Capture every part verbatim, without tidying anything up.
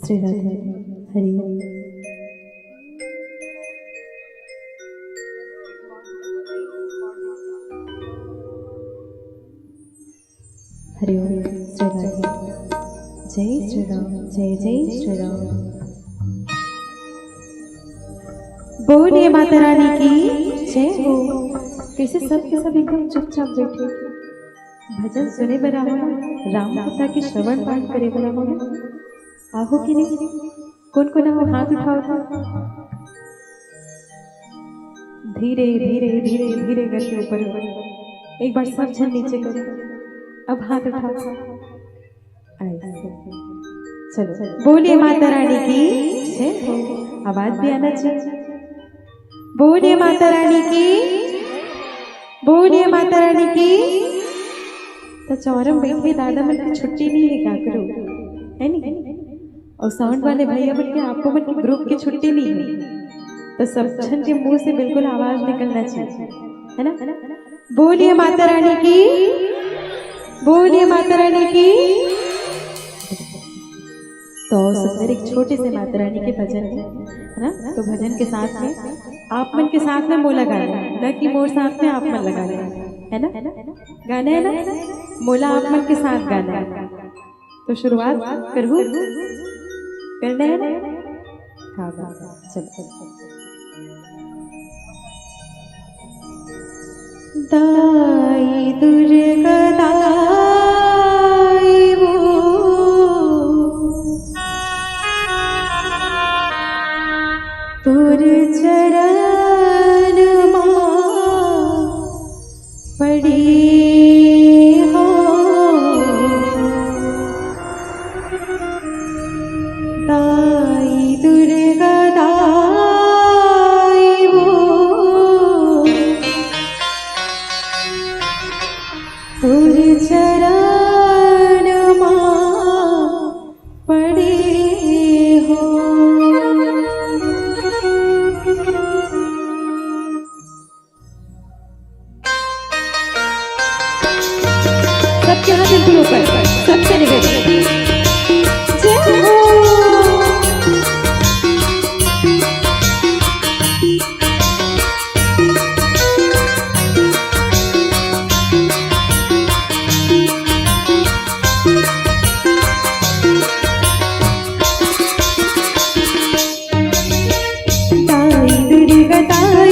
श्री राधे। हरि ओम। हरि ओम। श्री राधे। जय श्री राम, जय जय श्री राम। बोलिए माता रानी की जय हो। कैसे सब के सब एकदम चुपचाप बैठे, भजन सुने बर आवा, राम कथा के श्रवण पाठ करे बर आवा। आहो कि नहीं? कोन कोन हो, हाथ उठाओ तो। धीरे धीरे धीरे धीरे करके ऊपर, एक बार सब झन नीचे करो। अब हाथ उठाओ। ऐसे। चलो, बोलिए माता रानी की जय हो। आवाज भी आना चाहिए। बोलिए माता रानी की, बोलिए माता रानी की। तो चौरम बैठे दादा मन की छुट्टी नहीं है काकरो, है नी? और साउंड वाले भैया मन के, आपको मन के ग्रुप की छुट्टी नहीं है, तो सब झन के मुंह से बिल्कुल आवाज निकलना चाहिए, है ना? बोलिए माता रानी की, बोलिए माता रानी की। तो सुंदर एक छोटे से माता रानी के भजन है, है ना? तो भजन के साथ में आप मन के साथ में मोला गाना है, न कि मोर साथ में आप मन ला गाना है, है ना? गाना है ना? मोला आप मन के साथ गाना है। तो शुरुआत करहू, करना है ना? हाँ, हाँ, हाँ। चलो, चलो, चलो। दाई दुर्गा दाई वो, तोर चरण मा पड़ी हो। दाई दुर्गा दाई वो, तोर चरण मा पड़ी हो। सबके हाथ बिल्कुल ऊपर, सबसे निवेदन। जय हो। दाई दुर्गा दाई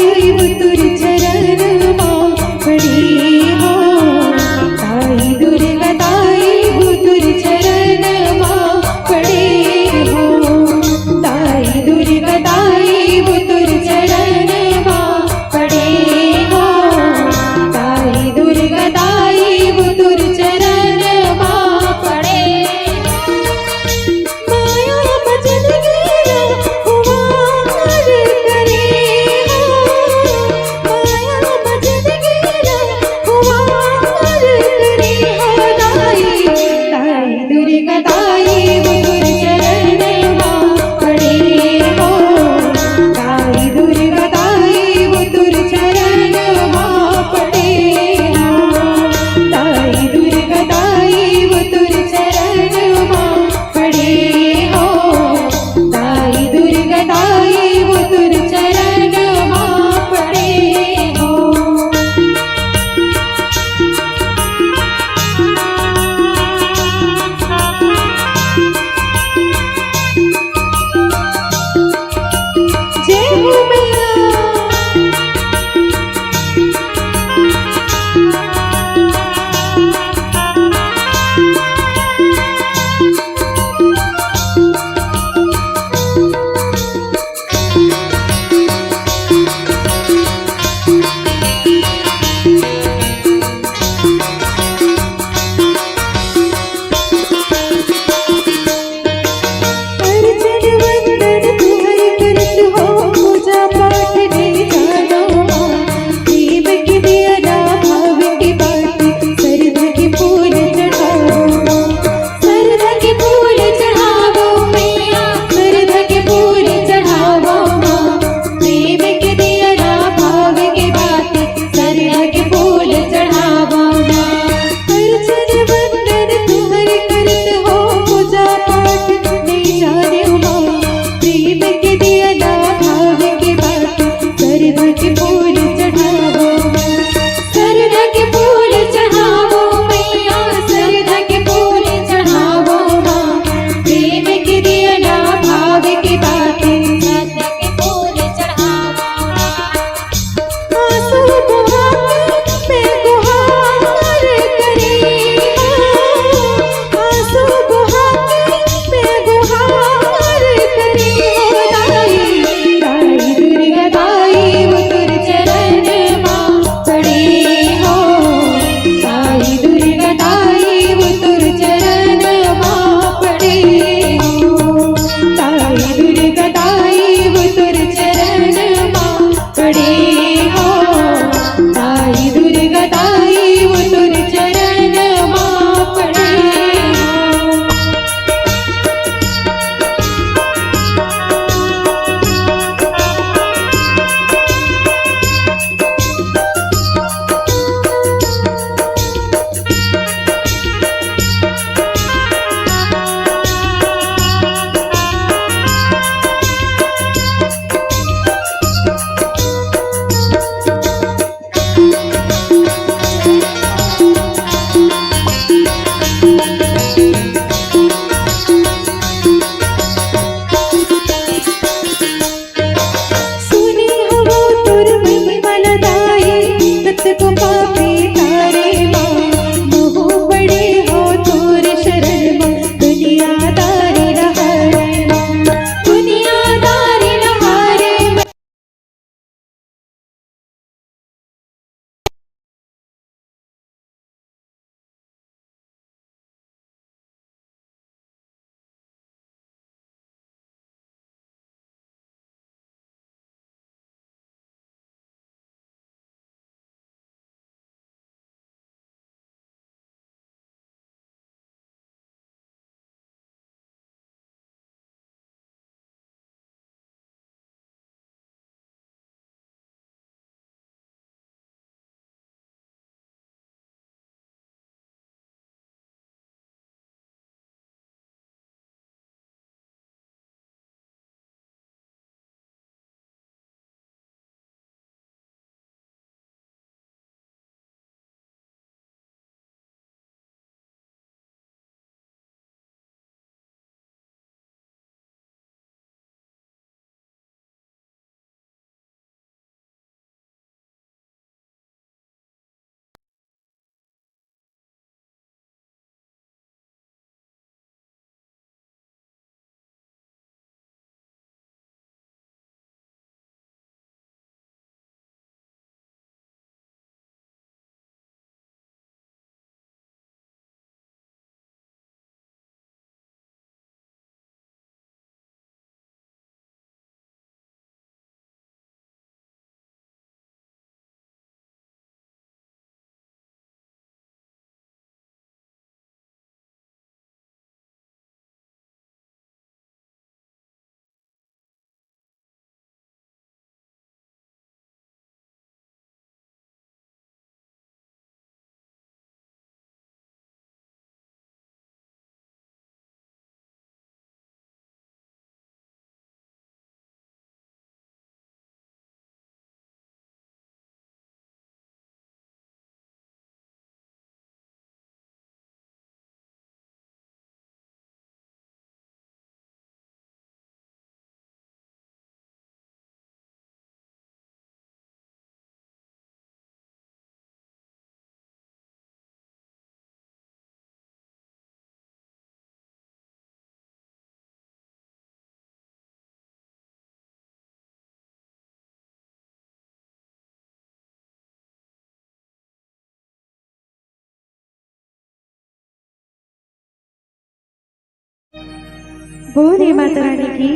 बोले माता रानी की।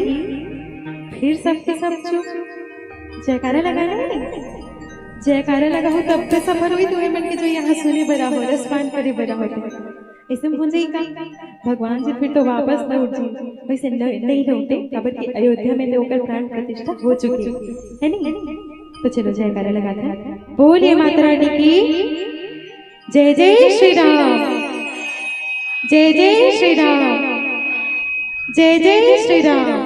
फिर सबके सब चुप। जयकारा लगा ना रे। जयकारा लगा हो तब तो सफल हुई तुम्हें मन के जो यहाँ सुने बरा हो, रसपान करे बरा हो। ऐसे में हो जाई का? भगवान जी फिर तो वापस लौट जाई। वैसे न-, नहीं लौटे, काबर कि अयोध्या में तो ओकर प्राण प्रतिष्ठा हो चुकी है, है नहीं? तो चलो जयकारा लगाते हैं। बोलिए माता रानी की। जय जय श्री राम। जय जय श्री राम। जय जय श्री राम।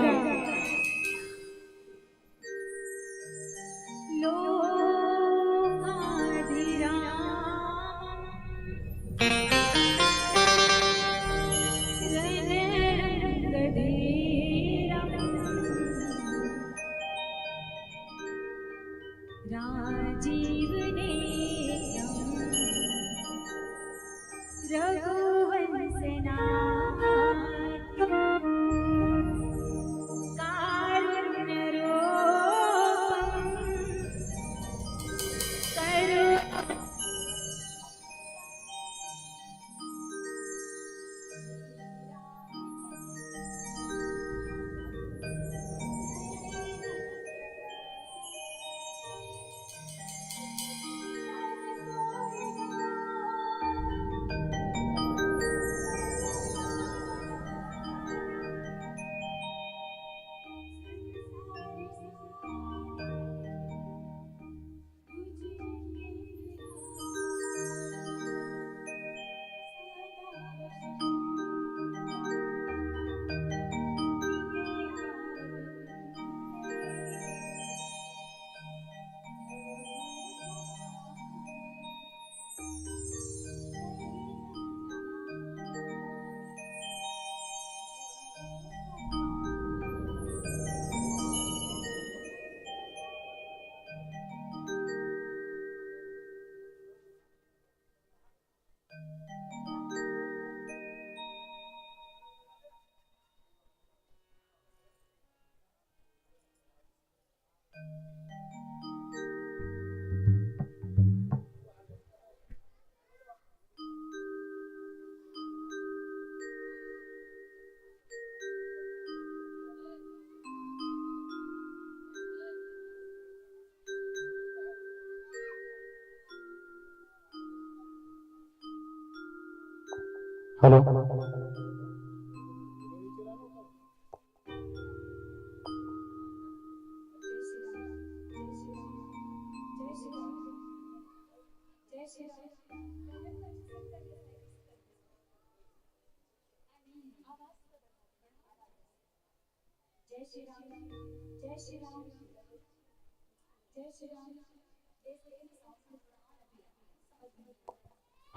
लोकाभिरामम् रणरङ्गधीरम् राजीवनेत्रम् रघुवंशनाथम् कारुण्यरूपम् करुणा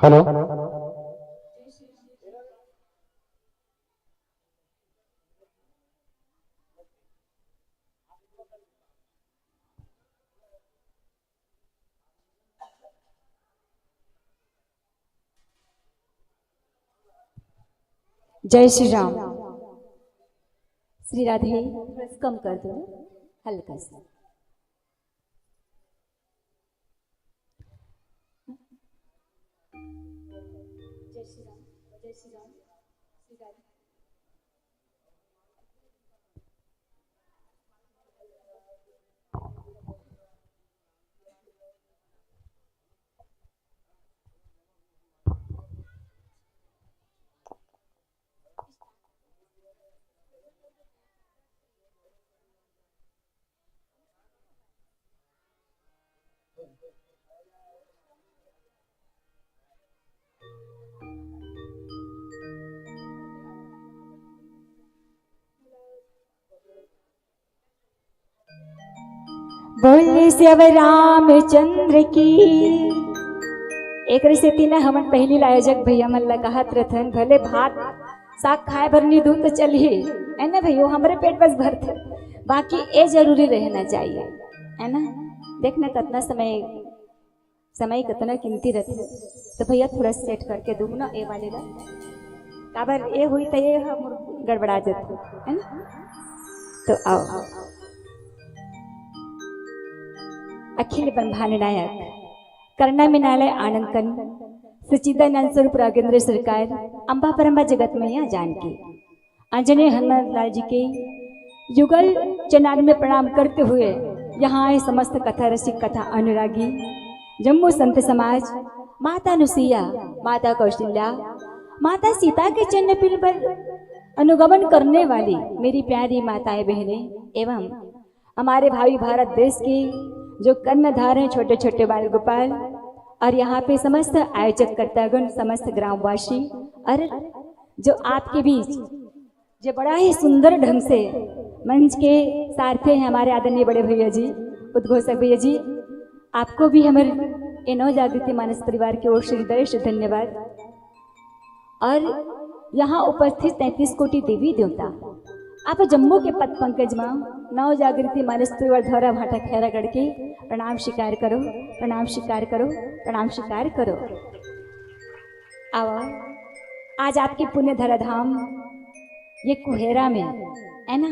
हेलो। हेलो। जय श्री राम। श्री राधे, थोड़ा सा कम कर दो ना, हल्का सा। जय श्री राम, जय श्री राम, श्री राधे। बोले सियावर रामचंद्र की। एकरे सेती न हमन पहिली ल आयोजक भैया मन ला कहत रथन, भले भात साग खाए बर नी दू त चलही, है ना भैया, हमरे पेट बस भरथे, बाकी ए जरूरी रहना चाहिए, है ना। देखना कतना समय समय कतना कीमती रथे। तो भैया थोड़ा सेट करके दू ना ए वाले ला, काबर ए हुई त ए ह मोर गड़बड़ा जथे, है ना। तो आओ, अखिल ब्रह्मांड नायक, करुणा मृणालय आनंद कंद, सच्चिदानंद स्वरूप राघवेंद्र सरकार, अम्बा परम्बा जगत मैया जानकी। आंजनेय हनुमंत लाल जी के युगल चरणारविंद में प्रणाम करते हुए यहाँ आए समस्त कथा रसिक, कथा अनुरागी, जम्मू संत समाज, माता अनुसुईया, माता कौशल्या, माता सीता के चरण पर अनुगमन करने वाली मेरी प्यारी माताएं, बहनें एवं हमारे भावी भारत देश के जो कर्णधार हैं, छोटे छोटे बाल गोपाल, और यहाँ पे समस्त आयोजक कर्तागण, समस्त ग्रामवासी, और जो आपके बीच जो बड़ा ही सुंदर ढंग से मंच के सारथी हैं हमारे आदरणीय बड़े भैया जी, उद्घोषक भैया जी, आपको भी हमारे ये नव जागृति मानस परिवार की ओर से हृदय से धन्यवाद। और यहाँ उपस्थित तैंतीस कोटि देवी देवता, आप जम्मो के पद पंकज माँ नव जागृति मानस परिवार द्वारा भाटा खैरागढ़ के प्रणाम स्वीकार करो, प्रणाम स्वीकार करो, प्रणाम स्वीकार करो। आओ, आज आपके पुण्य धरा धाम ये कुहेरा में, है ना,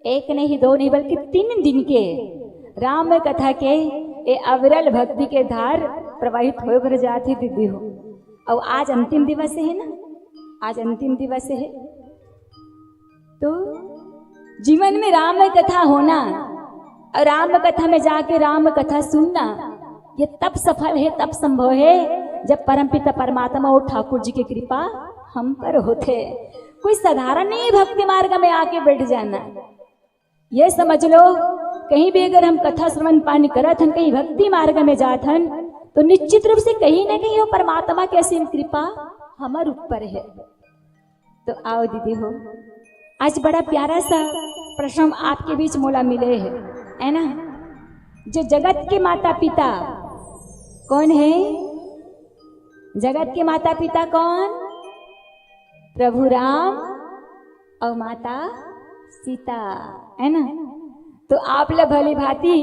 एक नहीं, दो नहीं, बल्कि तीन दिन के राम कथा के ये अविरल भक्ति के धार प्रवाहित होए बर जात हे दीदी हो। और आज अंतिम दिवस है ना, आज अंतिम दिवस है, तो जीवन में राम कथा होना और राम कथा में जाके राम कथा सुनना, ये तब सफल है, तब संभव है, जब परमपिता परमात्मा और ठाकुर जी की कृपा हम पर होथे। कोई साधारण नहीं है भक्ति मार्ग में आके बैठ जाना। ये समझ लो, कहीं भी अगर हम कथा श्रवण पानी करत हन, कहीं भक्ति मार्ग में जात हन, तो निश्चित रूप से कहीं ना कहीं वो परमात्मा की असीम कृपा हमर ऊपर है। तो आओ दीदी हो, आज बड़ा प्यारा सा प्रसंग आपके बीच मोला मिले है, है ना? जो जगत के माता पिता कौन है? जगत के माता पिता कौन? प्रभु राम और माता सीता, है ना? तो आप ला भली भांति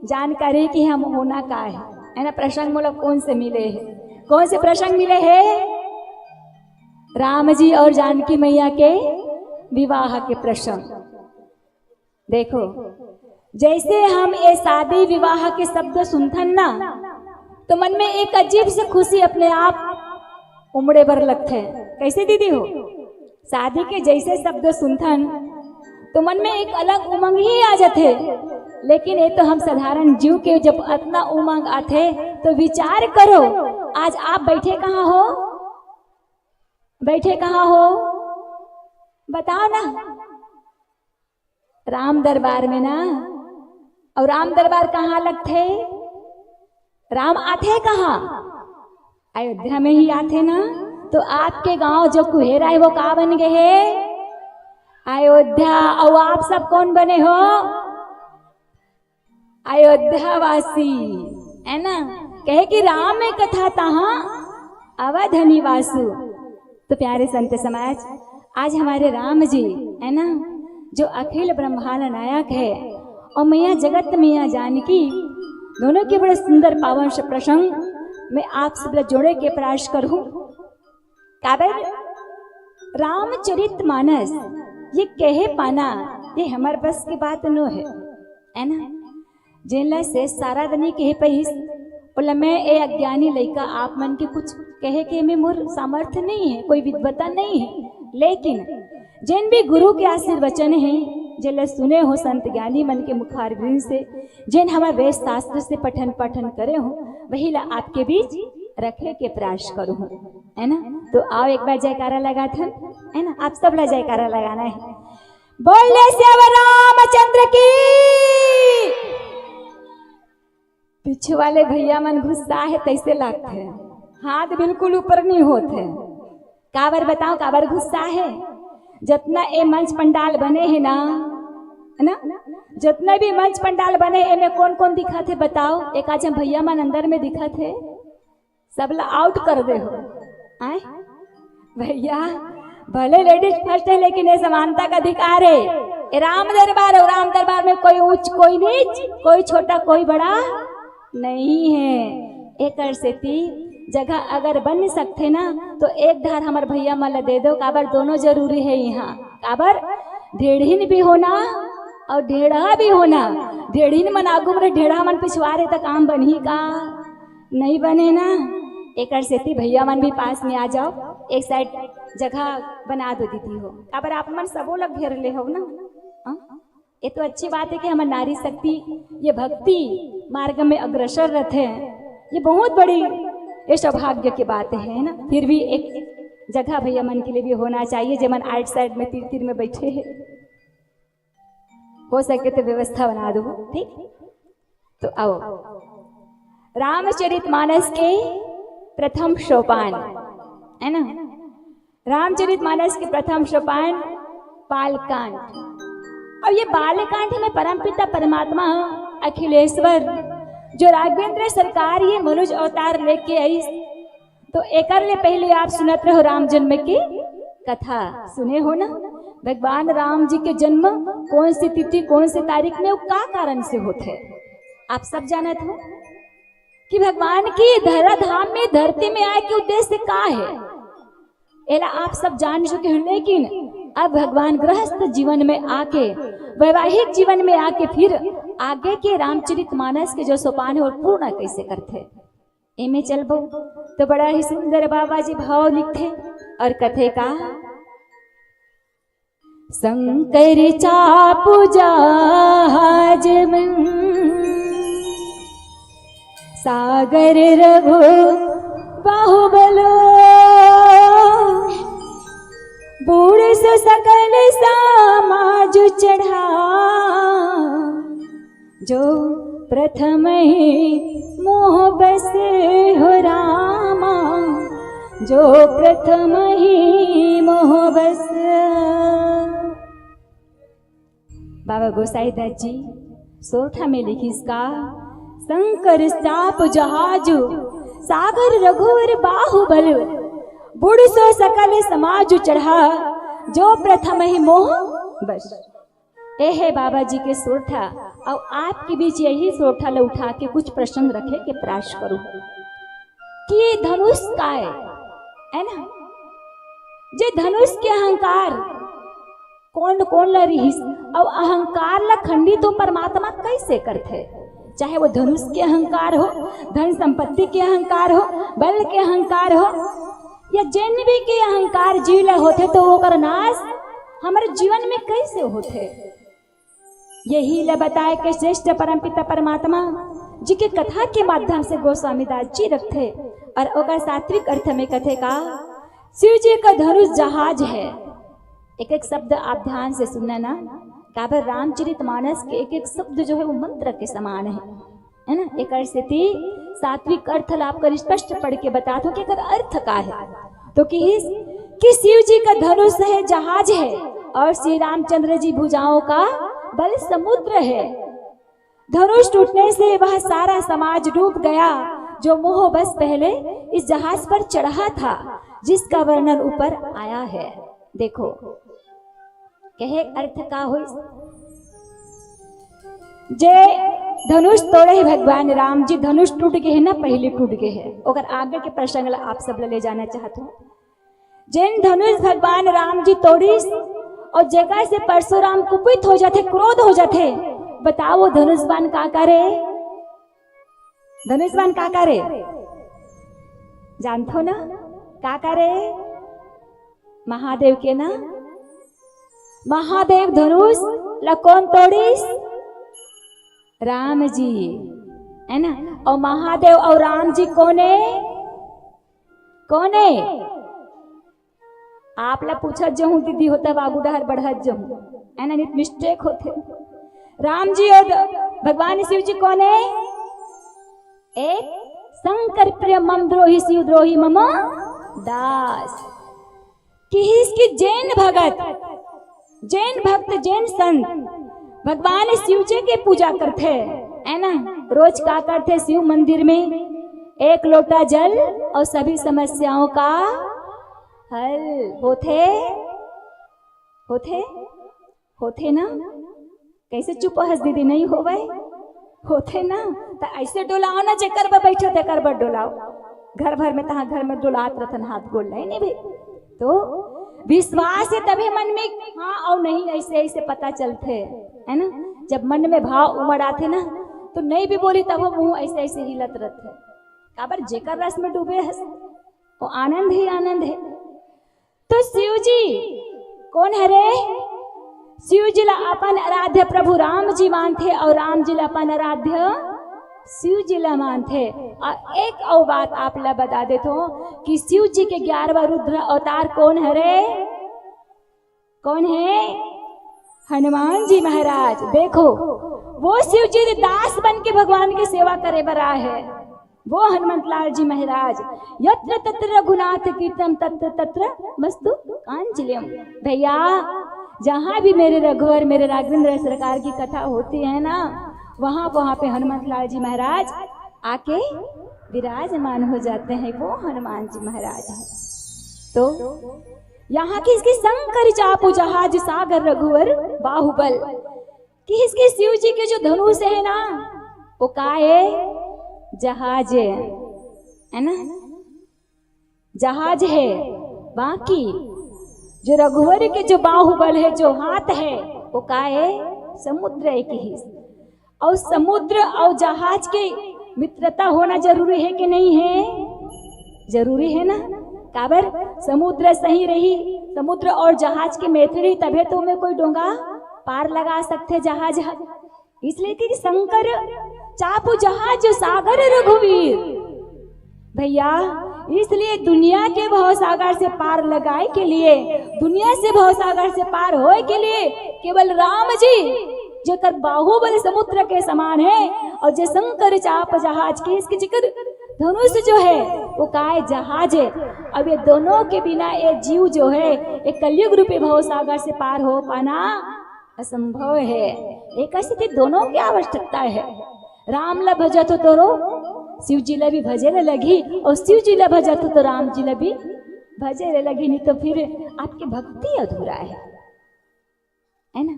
जानकारी कि हम होना का है, है ना? प्रसंग मोला कौन से मिले है, कौन से प्रसंग मिले है? राम जी और जानकी मैया के विवाह के प्रसंग। देखो, जैसे हम ये शादी विवाह के शब्द सुनथन ना, तो मन में एक अजीब से खुशी अपने आप उमड़े बर लगथे। कैसे दीदी हो? शादी के जैसे शब्द सुनथन, तो मन में एक अलग उमंग ही आ जाथे। लेकिन ये तो हम साधारण जीव के जब अतना उमंग आथे, तो विचार करो, आज आप बैठे कहाँ हो? बैठे कहाँ हो? बताओ ना। राम दरबार में ना। और राम दरबार कहाँ लगथे? राम आथे कहाँ? अयोध्या में ही आथे ना। तो आपके गांव जो कुहेरा है, वो का बन गए है? अयोध्या। और आप सब कौन बने हो? अयोध्या वासी, है ना? कहे कि राम कथा तहाँ अवध निवासु। तो प्यारे संत समाज, आज हमारे राम जी, है ना, जो अखिल ब्रह्मांड नायक है और मैया जगत मैया जानकी, दोनों के बड़े सुंदर पावन से प्रसंग मैं आप सब ला जोड़े के प्रयास करूँ। काबर रामचरित मानस ये कहे पाना, ये हमर बस के बात नो है, है ना? जेन ला शेष सारद नहीं कहे पाइस, ओला मैं ए अज्ञानी लइका आप मन के कुछ कहे के में मोर सामर्थ्य नहीं है, कोई विद्वता नहीं है। लेकिन जेन भी गुरु के आशीर्वचन है, जेला सुने हो संत ज्ञानी मन के मुखारविंद से, जेन हमर वेद शास्त्र से पठन पाठन करे हो, वही ला आपके बीच रखे के प्रयास करूँ, है ना? तो आओ एक बार जयकारा लगाथन, है ना? आप सब ला जयकारा लगाना है। बोल ले सियावर रामचंद्र की। पीछे वाले भैया मन गुस्सा है, तैसे लागथे, हाथ बिल्कुल ऊपर नहीं होत है। काबर बताओ, काबर गुस्सा है? जतना ए मंच पंडाल बने है ना, है ना, जतना भी मंच पंडाल बने, एमे कौन कौन दिखत है बताओ? एक आध झन भैया मन अंदर में दिखत है, सब ला आउट कर दे हो। आए भैया, भले लेडीज फर्स्ट है, लेकिन ये समानता का अधिकार है। ये राम दरबार है, राम दरबार में कोई ऊंच, कोई नीच, कोई छोटा, कोई बड़ा नहीं है। एकर सेती जगह अगर बन सकथे ना, तो एक धार हमर भैया मन ला दे दो। काबर दोनों जरूरी है यहाँ। काबर ढेढ़िन भी होना और ढेढ़ा भी होना। ढेढ़िन मन आगू में, ढेढ़ा मन पिछुआ रहे तो काम बनही का? नहीं बने ना। एकर सेती भैया मन भी पास में आ जाओ, एक साइड जगह बना दो दीदी हो, काबर आप मन सबो ला घेर ले हो ना। हाँ? ये तो अच्छी बात है कि हमर नारी शक्ति ये भक्ति मार्ग में अग्रसर रहते हैं, ये बहुत बड़ी ये सौभाग्य की बात है ना। फिर भी एक जगह भैया मन के लिए भी होना चाहिए, जेमन आइट साइड में तीर तीर में बैठे हैं, हो सके तो व्यवस्था बना दो, ठीक? तो आओ, रामचरित मानस के प्रथम सोपान, है ना, रामचरित मानस के प्रथम सोपान बालकांड। अब ये बालकांड में परमपिता परमात्मा अखिलेश्वर जो राघवेंद्र सरकार ये मनुज अवतार लेके आई, तो एकर ले पहले आप सुनत रहो राम जन्म के कथा, सुने हो ना? भगवान राम जी के जन्म कौन सी तिथि, कौन सी तारीख में, वो का कारण से होते, आप सब जानत हो कि भगवान की धरा धाम में धरती में आए के उद्देश्य का है, एला आप सब जान चुके हो। लेकिन अब भगवान गृहस्थ जीवन में आके, वैवाहिक जीवन में आके फिर आगे के रामचरित मानस के जो सोपान है वो पूर्ण कैसे करते, एमे चलबो तो बड़ा ही सुंदर बाबा जी भाव लिखथे और कथे का, शंकर चाप जहाज में सागर रघु बाहुबलो, बूढ़ सो सकल समाज चढ़ा, जो प्रथम ही मोह बस हो रामा, जो प्रथम ही मोह बस। बाबा गोसाई दत्त जी सोरठा में लिखिस का, शंकर चाप जहाज सागर रघुवर बाहुबल, बूढ़ सो सकल समाज चढ़ा, जो प्रथम ही मोह बस। ए है बाबा जी के सोरठा, और आपके बीच यही सोरठा ले उठा के कुछ प्रश्न रखे के प्रयास करूँ कि धनुष का है, है ना? जे धनुष के अहंकार कौन कौन ला रिहिस, और अहंकार ला खंडित तो परमात्मा कैसे करथे? चाहे वो धनुष के अहंकार हो, धन संपत्ति के अहंकार हो, बल के अहंकार हो, या जेन भी के अहंकार जीव ला होथे, तो ओकर नाश हमारे जीवन में कैसे होथे? यही ला बताए के श्रेष्ठ परमपिता परमात्मा जी के कथा के माध्यम से गोस्वामी दास जी रखथे और ओकर सात्विक अर्थ में कथे का, शिव जी का धनुष जहाज है। एक एक शब्द आप ध्यान से सुनना ना, काबर रामचरित मानस के एक एक शब्द जो है वो मंत्र के समान है, है ना? एकर सेती सात्विक अर्थ ला आपकर स्पष्ट पढ़ के बतात हूँ कि एकर अर्थ का है। तो कि, कि शिव जी का धनुष है, जहाज है, और श्री रामचंद्र जी भुजाओं का बल समुद्र है। धनुष टूटने से वह सारा समाज डूब गया, जो मोह बस पहले इस जहाज पर चढ़ा था, जिसका वर्णन ऊपर आया है। देखो, कहे अर्थ का होइस? जे धनुष तोड़े ही भगवान राम जी, धनुष टूट गए है ना, पहले टूट गए है, ओकर आगे के प्रसंग ला आप सब ला ले जाना चाहत हूँ। जेन धनुष भगवान राम जी तोड़िस और जेकर से परशुराम कुपित हो जाथे, क्रोध हो जाथे, बताओ वो धनुष बाण का करे? धनुष बाण का करे? जानथो ना का करे? महादेव के ना, महादेव धनुष ला कौन तोड़िस? राम जी, है ना? और महादेव और राम जी कोने, कोने? आप ला पूछत जहूँ दीदी, होता बाबू डहर बढ़त जहूँ, है ना? नित मिस्टेक होथे। राम जी और द-, भगवान शिव जी कोने? एक शंकर प्रिय मम द्रोही शिव द्रोही मम दास। किहिस कि जेन भगत, जेन भक्त, जेन संत भगवान शिव जी के पूजा करथे, है ना, रोज का करथे शिव मंदिर में एक लोटा जल और सभी समस्याओं का हल होथे, होथे, होथे ना। कैसे चुप हस दीदी, नहीं होवय? होथे ना। त ऐसे डोलाओ ना, जेकर बर बैठो तेकर बर डोलाओ। घर भर में, तहाँ घर में डोलात रथन, हाथ गोड़ लाई नहीं भी। तो विश्वास है तभी मन में हाँ और नहीं ऐसे ऐसे पता चलथे, है ना? जब मन में भाव उमड़ आथे ना, तो नहीं भी बोली तब मुंह ऐसे ऐसे हिलत रथे। काबर जेकर रस में डूबे हस, वो आनंद ही आनंद है। तो शिव जी कोन हरे? शिव जी ला अपन आराध्य प्रभु राम जी मानथे और राम जी ला अपन आराध्य शिव जी ला मानथे। और एक और बात आप ला बता देत हो कि शिव जी के ग्यारहवाँ रुद्र अवतार कोन हरे? कोन है? हनुमान जी महाराज। देखो, वो शिव जी के दास बन के भगवान के सेवा करे बर आए हैं। वो हनुमंत लाल जी महाराज, यत्र तत्र रघुनाथ कीर्तन तत्र तत्र मस्तु कांचल्यम। भैया, जहाँ भी मेरे रघुवर, मेरे राघवेंद्र सरकार की कथा होती है ना, वहाँ वहाँ पे हनुमंत लाल जी महाराज आके विराजमान हो जाते हैं। वो हनुमान जी महाराज है। तो यहाँ की इसकी शंकर चापू जहाज सागर रघुवर बाहुबल, कि इसके शिव जी के जो धनुष है ना, वो का है? जहाज है, है ना, जहाज है। बाकी जो रघुवर के जो बाहुबल है, जो हाथ है, वो का है? समुद्र एक ही। और समुद्र और जहाज के मित्रता होना जरूरी है कि नहीं है? जरूरी है ना। काबर समुद्र सही रही, समुद्र और जहाज के मैत्री रही, तभे तो में कोई डोंगा पार लगा सकथे जहाज ह। इसलिए कि शंकर चापू जहाज सागर रघुवीर। भैया, इसलिए दुनिया के भवसागर से पार लगाए के लिए, दुनिया से भवसागर से पार होए के लिए केवल राम जी, जेकर बाहुबल समुद्र के समान है, और जे शंकर चाप जहाज के, इसके जेकर धनुष जो है वो काय जहाज है। अब ये दोनों के बिना ये जीव जो है, ये कलयुग रूपी भवसागर से पार हो पाना असंभव है। एक स्थिति दोनों की आवश्यकता है। राम ला भजत हो तोरो शिव जी ला भी भजे ले लगी, और शिव जी ला भजत हो तो राम जी ला भी भजे ले लगी, नहीं तो फिर आपकी भक्ति अधूरा है, है ना?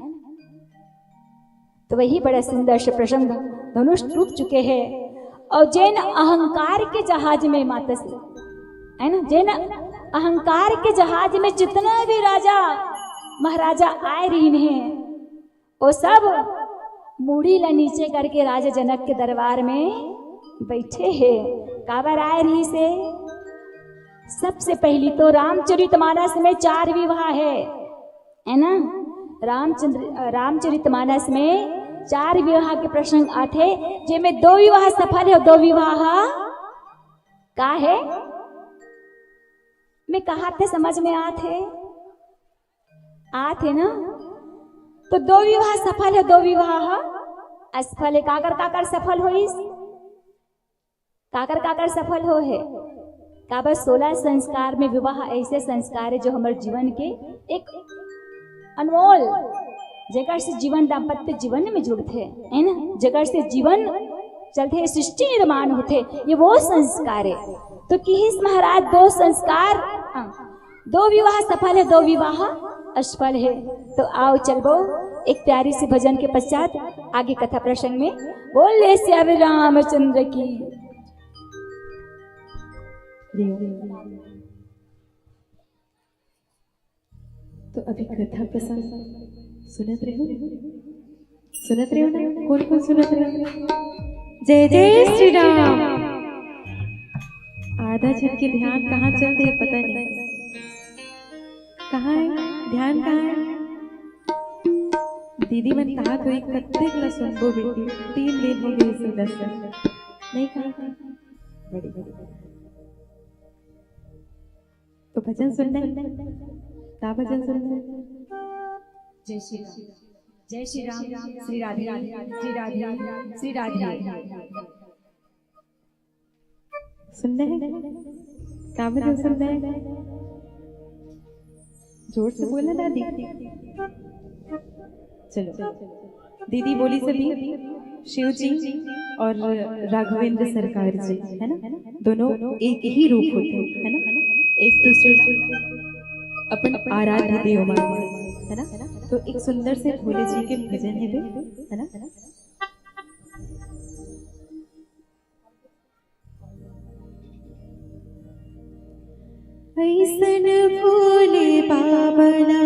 तो वही बड़ा सुंदर से प्रसंग, धनुष टूट चुके हैं। और जेन अहंकार के जहाज में माता श्री, है ना, जेन अहंकार के जहाज में जितना भी राजा महाराजा आए रहिन हे, वो सब मुड़ी ला नीचे करके राजा जनक के दरबार में बैठे हैं। काबर आए रहिस हे? सबसे पहली तो रामचरितमानस में चार विवाह है, है ना? रामचंद्र, रामचरितमानस में चार विवाह के प्रसंग आथे, जेमे दो विवाह सफल है, दो विवाह का है? मैं कहा थे, समझ में आथे? आथे ना? तो दो विवाह सफल है, दो विवाह असफल है। काकर काकर सफल होइस? काकर काकर सफल हो है? काबर सोलह संस्कार में विवाह ऐसे संस्कार है जो हमर जीवन के एक अनमोल, जेकर से जीवन दाम्पत्य जीवन में जुड़थे, है ना, जेकर से जीवन चलथे, सृष्टि निर्माण होथे, ये वो संस्कार है। तो किहिस महाराज दो संस्कार, हाँ, दो विवाह सफल है, दो विवाह असफल है। तो आओ चलबो एक प्यारी सी भजन के पश्चात आगे कथा प्रसंग में। बोले श्री रामचंद्र की। तो अभी कथा प्रसंग सुनत रहे हो, सुनत रहे हो ना? कौन कौन सुनत रहे हो? जय जय श्री राम। आधा झन के ध्यान कहाँ चलते है पता नहीं। कहाँ है ध्यान, कहाँ है? दीदी मन कहा तो एक कत्ते ला सुनबो बेटी, तीन दिन हो गए सुनत सुनत। नहीं कहा? बड़ी बड़ी। तो भजन सुनना है? का भजन सुनना है? जय श्री राम, जय श्री राम, श्री राधे, श्री राधे, श्री राधे। सुनना है? का भजन सुनना है? जोर से बोला ना दी। चलो, दीदी बोली सभी, शिव जी और राघवेंद्र सरकार जी, है ना, दोनों एक ही रूप होते हैं, है ना, एक दूसरे का अपन आराध्य देव मानते हैं, है ना। तो एक सुंदर से भोले जी के भजन है वे, है ना। ऐसन भोले बाबा ला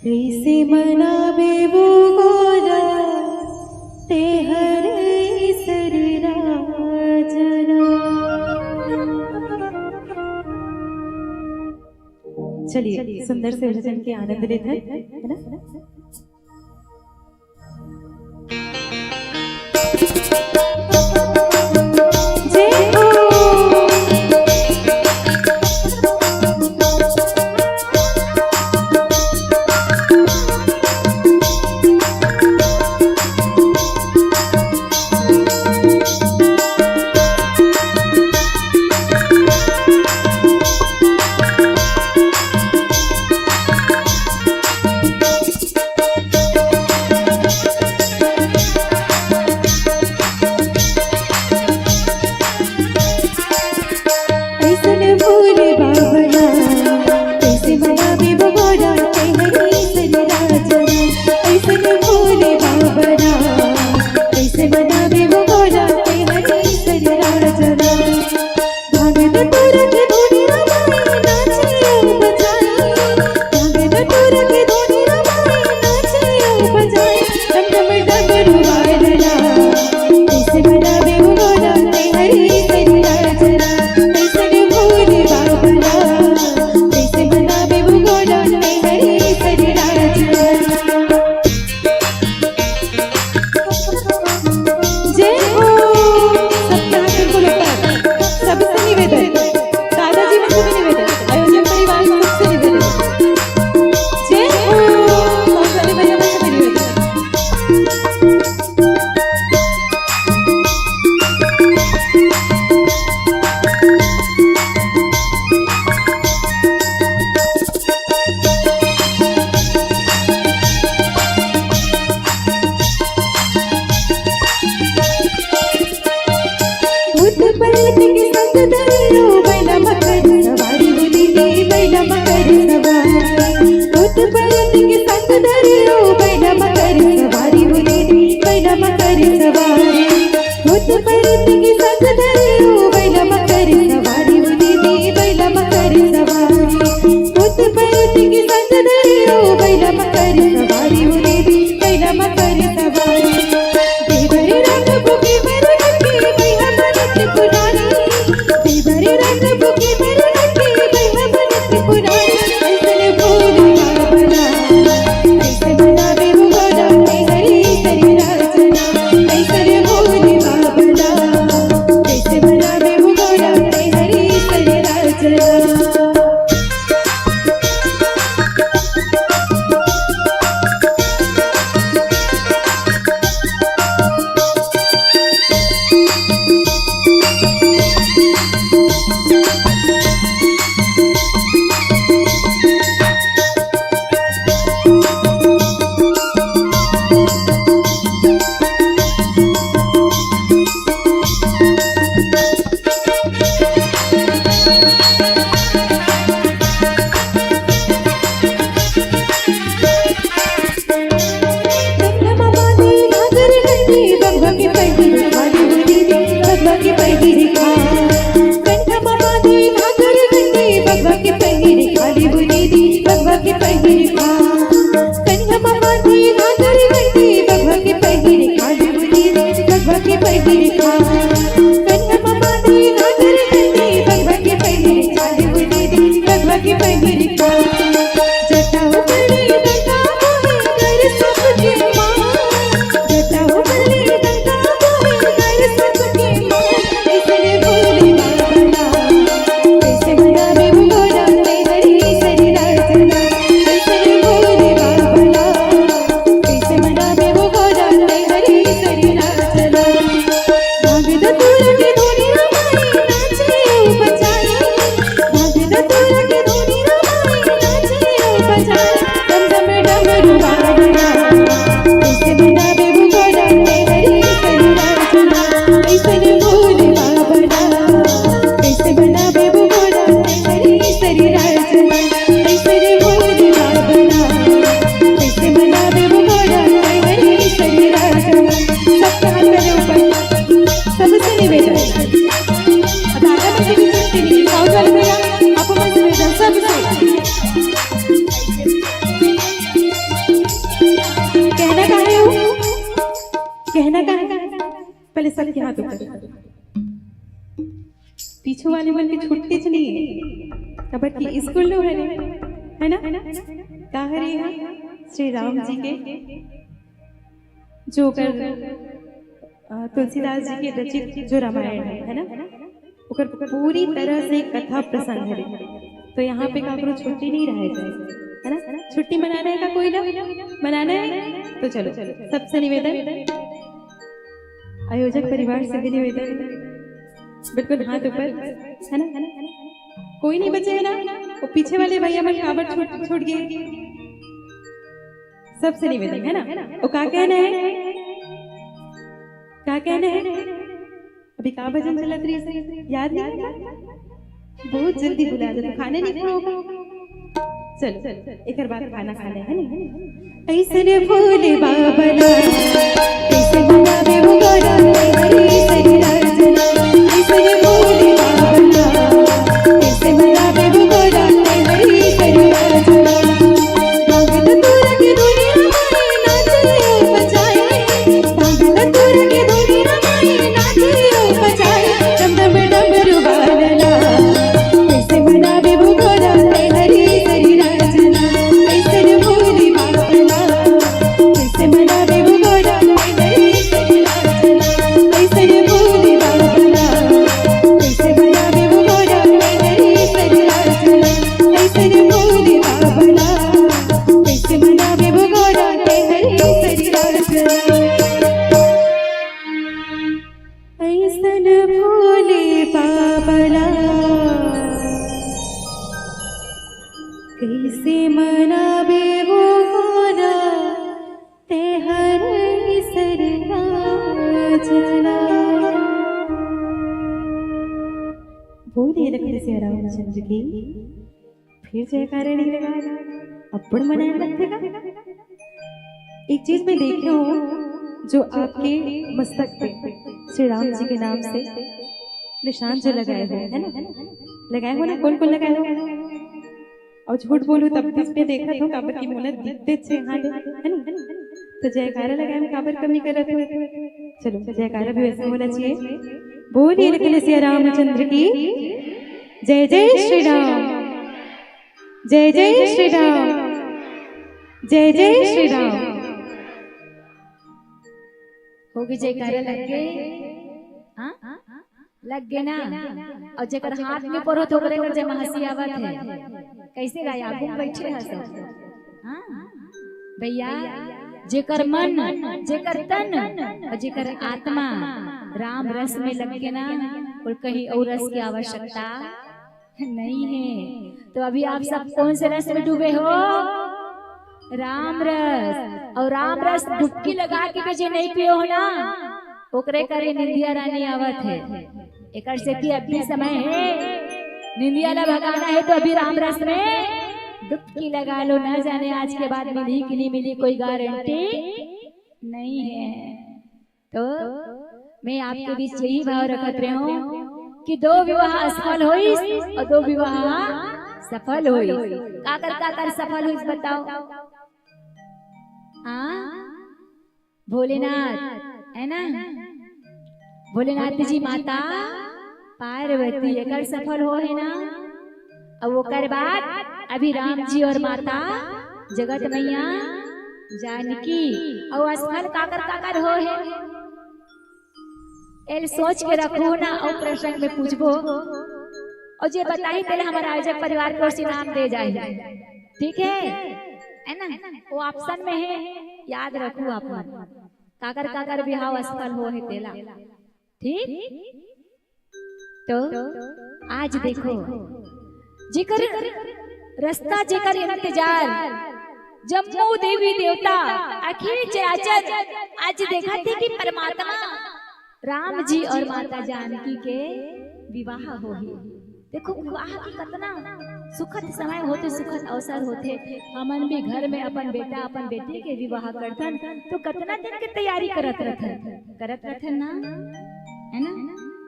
कैसे मनाबे वो गोला, ते चलिए, सुंदर से भजन के आनंद लेते हैं, है ना? जय हो। ऐसन भोले बाबा ना, कैसे मनावे वो गोरा तेहरी ऐसन राजा ना। ऐसन भोले बाबा ना, कैसे मनावे वो गोरा तेहरी ऐसन राजा ना। भांग धतूरा के धुनी रमाए, नाचे ओ बजाए। भांग धतूरा के धुनी रमाए, नाचे ओ बजाए। डम डम डमरू वादना, कैसे मनावे वो गोरा तेहरी ऐसन राजा ना। कैसन भोले बाबा ना, कैसे मनावे वो गोरा तेहरी ऐसन राजा ना। जय हो। सबके हाथ बिल्कुल ऊपर। सबसे निवेदन, दादाजी में से भी निवेदन, आयोजन परिवार में सबसे निवेदन। जय हो। बहुत सारे भैया में से भी निवेदन। भूत प्रेत के संग धरियो, बैला मकर सवारी हो दीदी, बैला मकर सवारी। भूत प्रेत के संग धरियो, बैला मकर सवारी हो दीदी, बैला मकर सवारी। भूत प्रेत के संग धरियो, बैला मकर सवारी हो दीदी, बैला मकर सवारी। भूत प्रेत के संग धरियो, बैला मकर सवारी हो दीदी, बैला मकर सवारी। देवर रंग बुके मर रंगे, बैला मरत पुरानी। देवर रंग बुके मर रंगे, बैला मरत पुरानी। ऐसन भोले बाबा ना, कैसे मनावे वो गोरा तेहरी ऐसन राजा ना। ऐसन भोले बाबा ना, कैसे मनावे वो गोरा तेहरी ऐसन राजा ना। सबसे निवेदन, दादा बच्चे की छुट्टी नहीं, साउथ वाले भैया, आपको मैं निवेदन सबसे। कहना का है वो? कहना का है? पहले सबके हाथ ऊपर। पीछू वाले मन के छुट्टी च नहीं है, काबर कि स्कूल लो है रे। है ना? का हरे हे? श्री राम जी के, जो कर, अ, तुलसीदास जी के रचित जो रामायण है, है ना, ओकर पूरी तरह से कथा प्रसंग है। तो यहाँ पे काकरो छुट्टी नहीं रह जाए, है ना? छुट्टी मनाना है का कोई ना? मनाना है? तो चलो, सबसे निवेदन, आयोजक परिवार से भी निवेदन, बिल्कुल हाथ ऊपर, है ना? कोई नहीं बचे है ना? वो पीछे वाले भैया मन काबर छूट, छूट गए? सबसे निवेदन है ना? वो का कहना है? का कहना है? अभी का भजन चलत रही, याद नहीं है? बहुत जल्दी भुला जाता, खाने नहीं खाओगा। चलो, एक बार खाना खा ले, है ना? ऐसने भोले बाबा ला, कैसे मनावे वो गोरा हरी सरी राजना। ऐसने भोले बाबा ला, कैसे मनावे वो गोरा हरी सरी राजना। भांग धतूरा के दुनिया में नाचे बजाए, भांग धतूरा के दुनिया में नाचे बजाए, डम डम डमरू वाला। कैसे मनावे वो गोरा हरी सरी राजना, कैसे रे भोले बाबा ला। कैसे मनावे वो गोरा हरी सरी राजना, कैसे रे भोले बाबा ला। कैसे मनावे वो गोरा हरी सरी राजना, कैसे रे भोले बाबा ला। कैसे मनावे वो गोरा हरी सरी राजना। ऐसन भोले बाबा ला, कैसे मनावे वो गोरा तेहर सरी राजना। बोलिए लखन सिया रामचंद्र की। फिर जयकारा नहीं लगा, अब्बड़ मनाया लगथे का। एक चीज मैं देखे हूँ, जो आपके मस्तक पे श्री राम जी के नाम से निशान जो लगाए हुए है ना, लगाए हो ना, कौन कौन लगाए हो? और झूठ बोलूं तब भी मैं देखा था, काबर की मोला दिखते अच्छे हाथ है, है ना? तो जयकारा लगाए में काबर कमी करत हो? चलो, जयकारा भी वैसा होना चाहिए। बोलिए लखन सिया रामचंद्र की जय। जय श्री राम, जय जय श्री राम, जय जय श्री राम। होगे जयकारा लग गे? हाँ, लग गे ना। और जेकर हाथ में परो तो ओकरे कर जय महसी आवत है। कैसे गाय आगू में बैठे है सब? हाँ भैया, जेकर मन, जेकर तन और जेकर आत्मा राम रस में लग गे ना, और कहीं और रस की आवश्यकता नहीं है। तो अभी आप सब कौन से रस में डूबे हो? राम रस। और राम रस डुबकी लगा के भी जे नहीं पियो हो ना, ओकरे करे निंदिया रानी आवत है। एकर सेती अभी समय है, निंदिया ला भगाना है तो अभी राम रस में डुबकी लगा लो। ना जाने आज के बाद मिली कि नहीं मिली, कोई गारंटी नहीं है। तो मैं आपके बीच यही भाव रखत रहे हूँ कि दो विवाह असफल होइस और दो विवाह सफल होइस। काकर काकर सफल होइस बताओ? हाँ, भोलेनाथ है ना, भोलेनाथ जी माता पार्वती एकर सफल हो है ना। और ओकर बाद अभी राम जी और माता जगत मैया जानकी। और असफल काकर काकर हो है, एल सोच के रखो ना, और प्रसंग में पूछबो, और जे बताही तेला हमारा आयोजक परिवार को इनाम दे जाए। ठीक है, है ना? वो ऑप्शन में है, याद रखो आप मन। काकर काकर बिहाव असफल हो है तेला। ठीक, तो आज देखो, जेकर रास्ता, जेकर इंतजार, जम्मो देवी देवता, अखिल चराचर आज देखत हे कि परमात्मा राम जी और माता जानकी के विवाह होही। देखो, विवाह के कतना सुखद समय होथे, सुखद अवसर होथे। हमन भी घर में अपन बेटा, अपन बेटी के विवाह करथन, तो कतना दिन के तैयारी करत रथन, करत रथन ना, है ना,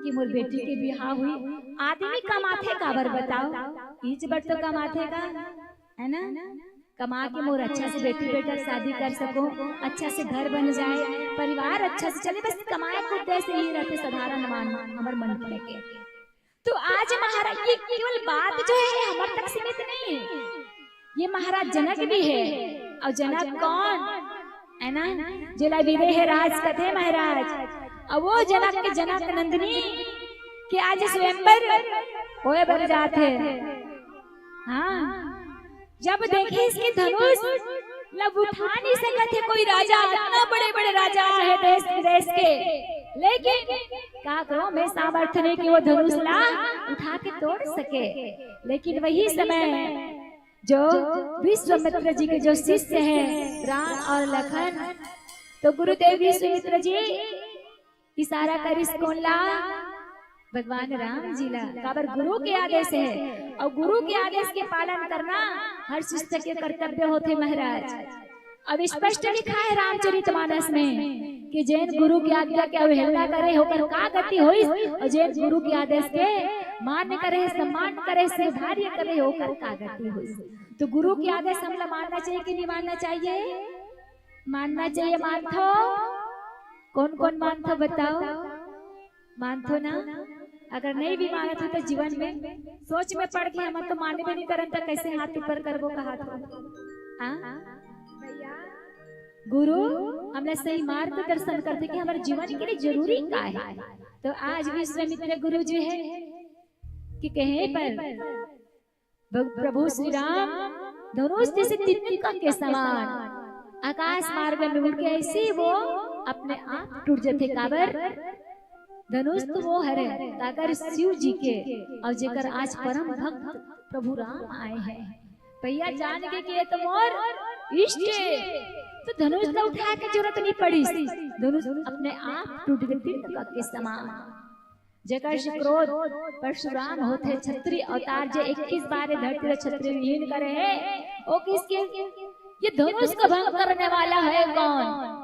कि मोर बेटी के विवाह हुई। आदमी कमाथे काबर बताओ? इच बर तो कमाथे का, है ना? कमा के मोर अच्छा से बेटी बेटा शादी कर सको, अच्छा से घर बन जाए, परिवार अच्छा से चले, बस कमाए के उद्देश्य ही रथे साधारण मान हमर मनखे के। तो आज महाराज, ये केवल बात जो है, ये हमर तक सीमित नहीं है। ये महाराज जनक भी हे। अउ जनक कौन? हे ना, जेला विदेह राज कथे महाराज। अउ वो जनक के जनक नंदिनी के आज स्वयंवर होय बर जात हे। हाँ, जब देखे इसके धनुष ला उठा नहीं सकत हे कोई राजा, इतना बड़े बड़े राजा हे देश विदेश के, लेकिन का करो, मैं सामर्थ्य नहीं कि वो धनुष ला उठा के तोड़ सके। लेकिन वही समय जो विश्वामित्र जी के जो शिष्य हे राम अउ लखन, तो गुरुदेव विश्वामित्र जी इशारा करिस कोन ला? भगवान राम जी ला। काबर गुरु के आदेश हे, अउ गुरु के आदेश के पालन करना हर शिष्य के कर्तव्य होथे महाराज। अब स्पष्ट लिखा हे रामचरित मानस में कि जेन गुरु के आज्ञा के अवहेलना करे, ओकर का गति होइस, अउ जेन गुरु के आदेश के मान्य करे, सम्मान करे, स्वीकार्य करे, ओकर का गति होइस। तो गुरु के आदेश हमला मानना चाहिए कि नहीं मानना चाहिए? मानना चाहिए। मानथो? कौन कौन मानथो बताओ? मानथो ना? अगर नहीं भी मानत हो तो जीवन में सोच में पड़ के हम तो मानबे नहीं करन, तो कैसे हाथ ऊपर करबो कहा थो? हाँ? गुरु हमला सही मार्गदर्शन करथे कि हमर जीवन के लिए जरूरी का हे। तो आज विश्वामित्र गुरु जी हे कि कहे पर भग-, प्रभु श्री राम धनुष जैसे तितली का के समान आकाश मार्ग में उड़ के ऐसे ही वो अपने आप टूट जाथे। काबर? धनुष तो वो हरे, काकर शिव जी के, अउ जेकर आज परम भक्त प्रभु राम आए हे। भैया जान के कि ये तो मोर इष्ट हे, तो धनुष तो उठाय के जरूरत नहीं पड़िस, धनुष अपने आप टूट के तितली का के समान। जेकर से क्रोध परशुराम होथे, छत्री अवतार जे इक्कीस बार धरती ल छत्री विहीन करे हे, ओ किसके? ये धनुष को भंग करने वाला है कौन?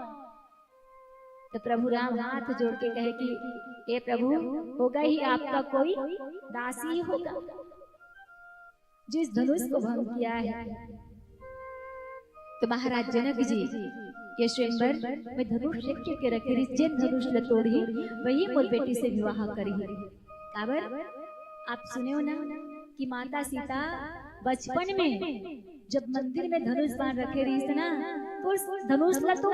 तो प्रभु राम हाथ जोड़ के कहे कि हे प्रभु, होगा ही आपका कोई दास ही होगा, जिस धनुष को भंग किया है। तो महाराज जनक जी ये स्वयंवर में धनुष लेके के रखे रहिस, जेन धनुष ल तोड़ही, वही मोर बेटी से विवाह करही। काबर? आप सुने हो ना कि माता सीता बचपन में जब मंदिर में धनुष बाण रखे रहिस ना, तो उस धनुष ल तो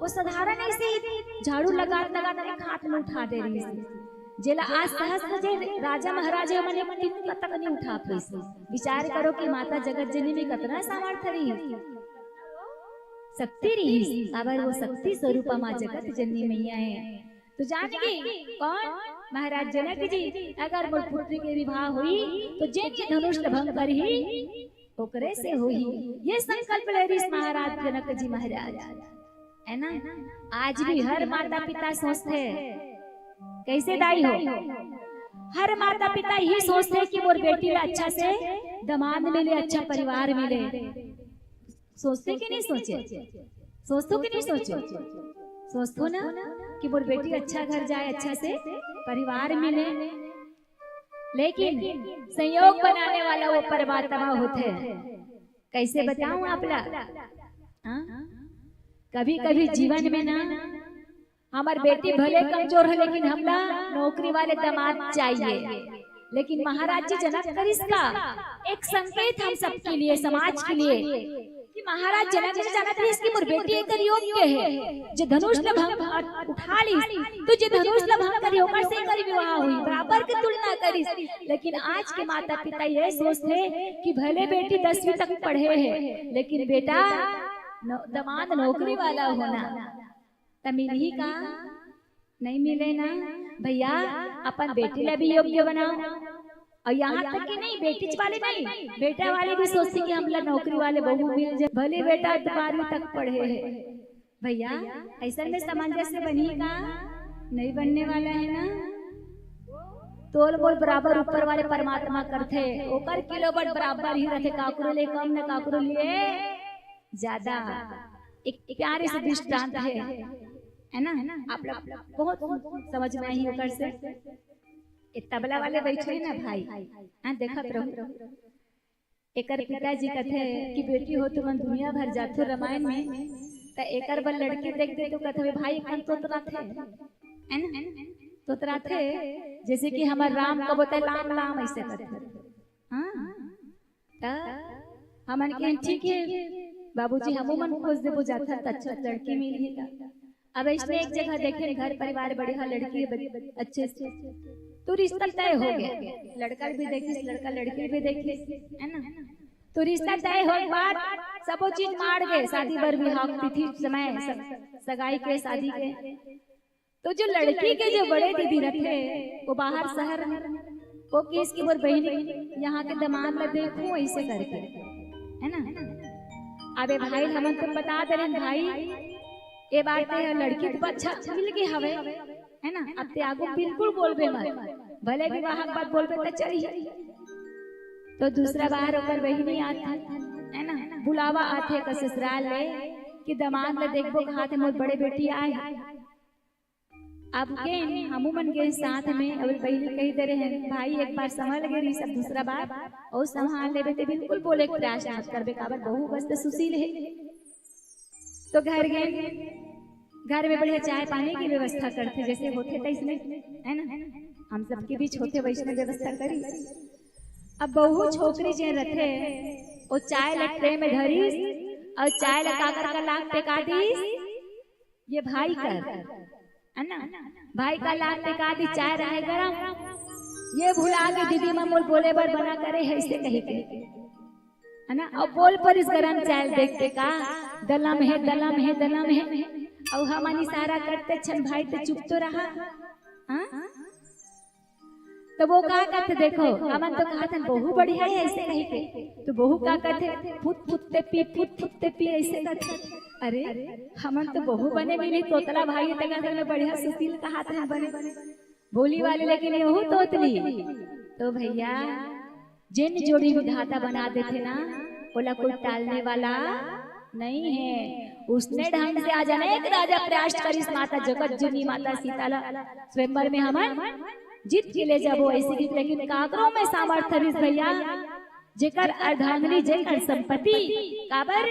वो साधारण ऐसे ही झाड़ू लगात लगात एक हाथ में उठा दे रहिस। जेला आज सहस्त्र जे राजा महाराजा मन एक तिनका तक नहीं उठा पाइस। विचार करो कि माता जगत जननी में कतना सामर्थ्य रहिस, शक्ति रहिस, काबर वो शक्ति स्वरूपा माँ जगत जननी मैया हे। तो जान गई कौन? महाराज जनक जी, अगर मोर पुत्री के विवाह होही तो जेन ये धनुष ल भंग करही ओकरे से होही। ये संकल्प ले रहिस महाराज जनक जी महाराज, हे ना? आज भी हर माता पिता सोचथे, कैसे दाई हो, हर माता पिता यही सोचथे कि मोर बेटी ला अच्छा से दमाद मिले, अच्छा परिवार मिले। सोचथे कि नहीं सोचे? सोचथो कि नहीं सोचे? सोचथो ना कि मोर बेटी अच्छा घर जाए, अच्छा से परिवार मिले। लेकिन संयोग बनाने वाला वो परमात्मा होथे। कैसे बताऊं आप ला? हाँ? कभी कभी जीवन में ना हमर बेटी भले कमजोर हे, लेकिन हमला नौकरी वाले दामाद चाहिए। लेकिन महाराज जी जनक करिस का एक संकेत हम सबके लिए, समाज के लिए, कि महाराज जनक जी जानत रहिस कि मोर बेटी एकर योग्य हे, जे धनुष ल भंग उठा लिस, तो जे धनुष ल भंग करी ओकर से एकर विवाह होही, बराबर के तुलना करिस। लेकिन आज के माता पिता ये सोचथे कि भले बेटी दसवीं तक पढ़े हे, लेकिन बेटा न-, दमाद नौकरी वाला होना त मिलही का? नहीं मिले ना। भैया, अपन बेटी ला भी योग्य बनाओ। अउ यहाँ तक कि नहीं, बेटी वाले नहीं, बेटा वाले भी सोचथे कि हमला नौकरी वाले बहू मिल जाए, भले बेटा बारहवीं तक पढ़े हे। भैया, ऐसन में सामंजस्य बनही का? नहीं बनने वाला हे ना। तोल मोल बराबर ऊपर वाले परमात्मा करथे, ओकर किलो बट बराबर ही रथे, काकरो ले कम न काकरो लिए ज्यादा। एक प्यारे से दृष्टांत हे, हे ना? आप लोग बहुत समझ में आही ओकर से। ये तबला वाले बैठे हे ना भाई, हाँ, देखत रहू। एकर पिताजी कथे कि बेटी हो, तुमन दुनिया भर जाथो रामायण में, त एकर बर लड़की देख दे तो कथे, भाई, एक मन तोतराथे, हे ना? तोतराथे, जैसे कि हमर राम कबो ते लाम लाम ऐसे कथे। हाँ, त हमन के ठीक हे बाबूजी, हमू मन खोज देबो, जाथन त अच्छा लड़की मिलही त। अब इसने एक जगह देखे घर परिवार बढ़िया, लड़की बड़-, अच्छे से, तो रिश्ता तय हो गया। लड़का भी देखिस, लड़का लड़की भी देखिस, है ना? तो रिश्ता तय हो के बाद सबो चीज माड़ गए, शादी बर बिहाव, तिथि समय, स-, सगाई के, शादी के। तो जो लड़की के जो बड़े दीदी रथे, वो बाहर शहर में, वो किहिस कि मोर बहिनी, यहाँ के दामाद ला देखूं, ऐसे करके, है ना? अब ए भाई, हमन तो बता दे रहे भाई, ए बार ते लड़की तो अच्छा मिल गए हवे, है ना? अब ते आगू बिल्कुल बोलबे मत, भले विवाह के बाद बोलबे त चलही। तो दूसरा बार ओकर बहिनी आथे, है ना, बुलावा आथे ओकर ससुराल ले कि दामाद ला देखबो, कहाथे मोर बड़े बेटी आए हे। अब के हमू मन के साथ में, अब बहिनी कही दे रहे हैं, भाई एक बार संभल गए रही, सब दूसरा बार और संभाल लेबे, ते बिल्कुल बोले के प्रयास मत करबे, काबर बहू बस तो सुशील है। तो घर गए, घर में बढ़िया चाय पानी की व्यवस्था करथे, जैसे होथे तैसने, है ना? हम सबके बीच होथे वैसने व्यवस्था करी। अब बहू छोकरी जे रथे, वो चाय ला ट्रे में धरिस और चाय ला काकर का लाग टेका दिस, ये भाई कर, है ना? भाई का लाग टेका दिस, चाय रहे गरम, ये भुला के दीदी मन मोर बोले बर बना करे है, ऐसे कही के, है ना? अब बोल परिस गरम चाय देख के का, दलम है, दलम है, दलम है। अब हमन इशारा करते छन, भाई तो चुप तो रहा, हाँ? तो वो का कहते, देखो, हमन तो कहाथन बहू बढ़िया है ऐसे कही के, तो बहू का कहते, फुत फुत ते पी, फुत फुत ते पी, ऐसे कहते। अरे, हमन तो बहू बने मिली, तोतला भाई तक असल में बढ़िया सुशील कहाथन बने, भोली वाली, लेकिन यहू तोतली। तो भैया, जेन जोड़ी विधाता बना देथे ना, ओला कोई टालने वाला नहीं है। उसने ढंग से आज अनेक राजा प्रयास करिस, माता जगत जननी माता सीता ला स्वयंवर में हमन जीत के ले जाबो ऐसे गीत, लेकिन काकरो में सामर्थ्य रिस भैया, जेकर अर्धांगिनी, जेकर संपत्ति, काबर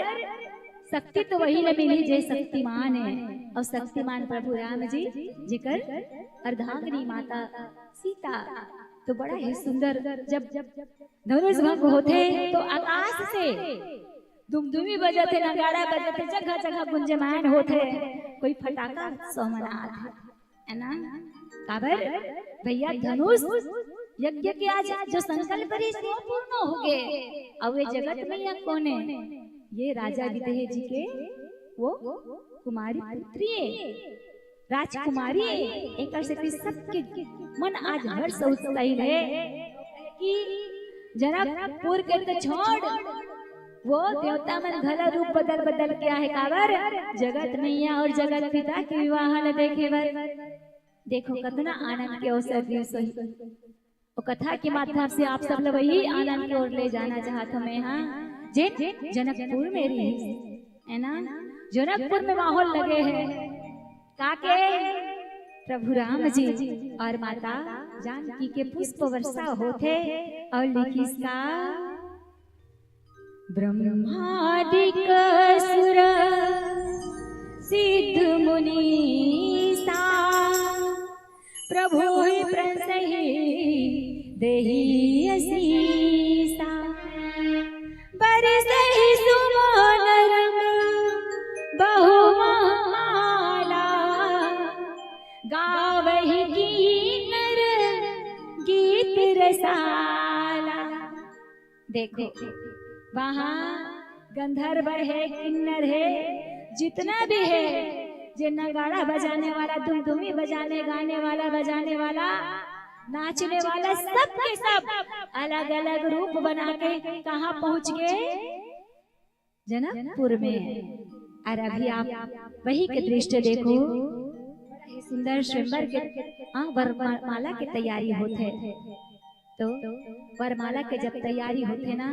शक्ति तो वही ल मिली जे शक्तिमान है, और शक्तिमान प्रभु राम जी, जेकर अर्धांगिनी माता सीता। तो बड़ा ही सुंदर, जब धनुष भंग होथे तो आकाश से दुमदुमी बजथे, नगाड़ा बजथे, जगह जगह गुंजमान होथे, कोई फटाका सो मनात है, है ना? काबर भैया, धनुष यज्ञ के आज जो संकल्प रहिस वो पूर्ण हो गए। अब वे जगत में या कोन है? ये राजा विदेह जी के वो कुमारी पुत्री है, राजकुमारी है। एकर सेती सबके मन आज हर्ष उत्साहित है कि जनकपुर के तो छोड़, वो देवता मन घला रूप बदल बदल के आहे, काबर जगत मैया और जगत पिता के विवाह ल देखे बर। देखो कतना आनंद के अवसर दिस होही। वो कथा के माध्यम से आप सब ल वही आनंद की ओर ले जाना चाहत हूँ मैं, हाँ, जे जनकपुर में रहिस, है ना? जनकपुर में माहौल लगे है, काके प्रभु राम जी और माता जानकी के पुष्प वर्षा होथे और लिखिस का, ब्रह्मादिक सुर सिद्ध मुनीसा, प्रभु ही प्रसहि देहि असीसा। बरसहि सुमन रंग बहु महमाला, गावहि किन्नर गीत रसाला। देखो, वहाँ गंधर्व है, किन्नर है, जितना भी है, जे नगाड़ा बजाने वाला, दुमदुमी बजाने, गाने वाला, बजाने वाला, नाचने वाला, सब के सब अलग-अलग रूप बना के कहाँ पहुँच गए? जनकपुर में। और अभी आप वही के दृश्य देखो, बड़ा ही सुंदर स्वयंवर के, हाँ, वरमाला के तैयारी होत है। तो वरमाला के जब तैयारी होथे ना,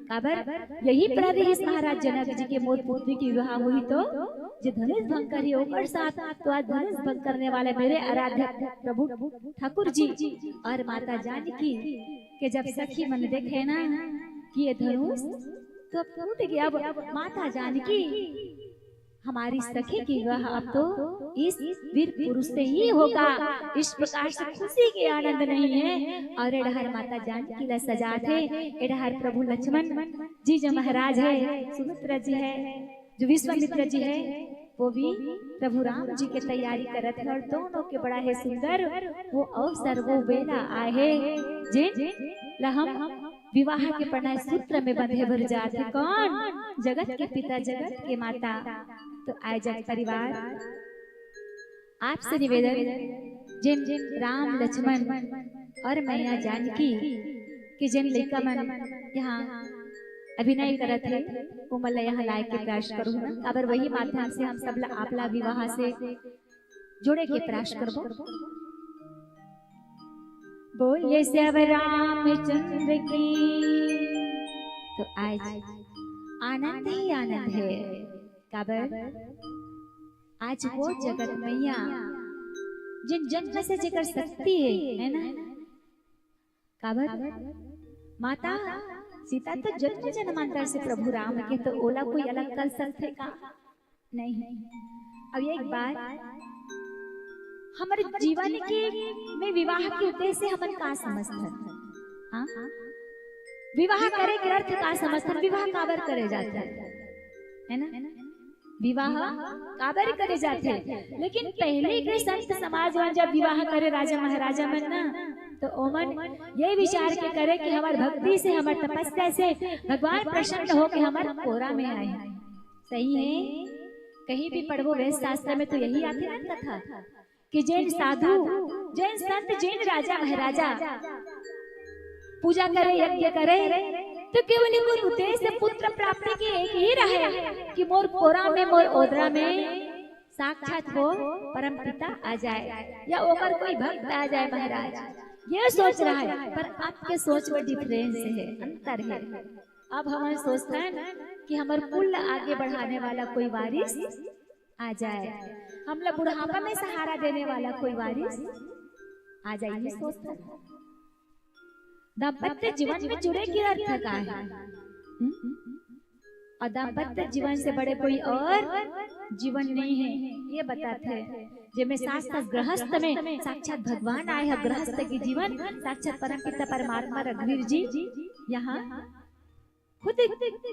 काबर यही पर रहिस महाराज जनक जी के मोर पुत्री के विवाह होही तो जे धनुष भंग करही ओकर साथ। तो आज धनुष भंग करने वाले मेरे आराध्य प्रभु ठाकुर जी और माता जानकी के जब सखी मन देखे ना कि ये धनुष तो अब टूट गया, अब माता जानकी हमारी सखी की विवाह अब तो इस वीर पुरुष से ही होगा। इस प्रकार से खुशी के आनंद नहीं है। और ए डहर माता जानकी ला सजात हे, ए डहर प्रभु लक्ष्मण जी जो महाराज है, सुमित्रा जी है, जो विश्वामित्र जी है, वो भी प्रभु राम जी के तैयारी करत हे और दोनों के बड़ा ही सुंदर वो अवसर, वो बेला आए हे, जेन ला हम विवाह के परिणय सूत्र में बंधे बर जात हे। कौन? जगत के पिता, जगत के माता। तो आए जन परिवार, आपसे निवेदन, जेन राम लक्ष्मण और मैया जानकी के जेन लइका मन यहाँ अभिनय करत हे, ओमन ला यहाँ लाए के प्रयास करूँ ना, काबर वही माध्यम से हम सब ला, आप ला विवाह से जोड़े के प्रयास करबो। बोलिए सियावर रामचंद्र की। तो आज आनंद ही आनंद है, काबर आज वो जगत मैया जेन जन्म से जेकर शक्ति है, है ना? काबर माता सीता तो जन्म जन्मांतर से प्रभु राम के, तो ओला कोई अलग कर सकथे का? नहीं। अब एक बात, हमर जीवन के में विवाह के उद्देश्य हमन का समझथन? हाँ, विवाह करे के अर्थ का समझथन? विवाह काबर करे जाथे, है ना? विवाह काबर करे जाथे? लेकिन पहले के संत समाज मन जब विवाह करे राजा महाराजा मन ना, तो ओमन ये विचार के करे कि हमर भक्ति से, हमर तपस्या से भगवान प्रसन्न होके हमर कोरा में आए। सही है, कहीं भी पढ़बो वेद शास्त्र में तो यही आथे ना कथा कि जेन साधु, जेन संत, जेन राजा महाराजा पूजा करे, यज्ञ करे, तो केवल एक उद्देश्य पुत्र प्राप्ति के एक ही रहे कि मोर कोरा में, मोर ओदरा में साक्षात वो परम पिता आ जाए या ओकर कोई भक्त आ जाए महाराज, ये सोच रहा है। पर आपके सोच में डिफरेंस है, अंतर है। अब हमन सोचथन कि हमर कुल ला आगे बढ़ाने वाला कोई वारिस आ जाए, हमला बुढ़ापा में सहारा देने वाला कोई वारिस आ जाए, ये सोचथन। दाम्पत्य जीवन में जुड़े के अर्थ का है? हम्म? और दाम्पत्य जीवन से बड़े कोई और जीवन नहीं है, ये बताथे। जेमे साक्षात गृहस्थ में साक्षात भगवान आए हैं, गृहस्थ के जीवन साक्षात परमपिता परमात्मा रघुवीर जी यहाँ खुद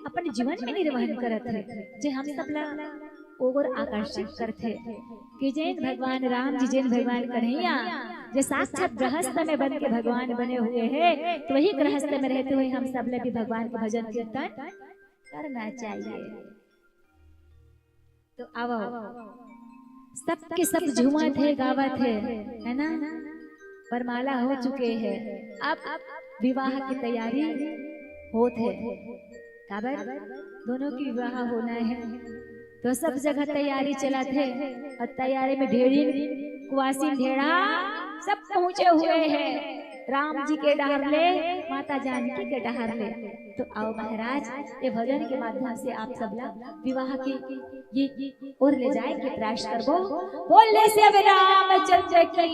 अपन जीवन में निर्वहन करत हे, जे हम सब ला ओगोर आकर्षित करथे कि जेन भगवान राम जी, जेन भगवान कन्हैया, जे साक्षात गृहस्थ में बन के भगवान बने हुए हैं, तो वही गृहस्थ में रहते हुए हम सब ला भी भगवान के भजन कीर्तन करना चाहिए। तो आवो, सबके सब झूमत हे, गावत हे, है ना? वरमाला हो चुके हैं, अब विवाह की तैयारी होत हे। काबर? दोनों की विवाह होना है, तो सब जगह तैयारी चलत हे और तैयारी में ढेरिन कुवासिन ढेड़ा सब पहुंचे हुए हैं, राम जी के डहर ले, माता जानकी के डहर ले। तो आओ महाराज, ये भजन के माध्यम से आप सबला विवाह के ये ओर ले जाए के प्रयास करबो। बोले सियावर रामचंद्र की।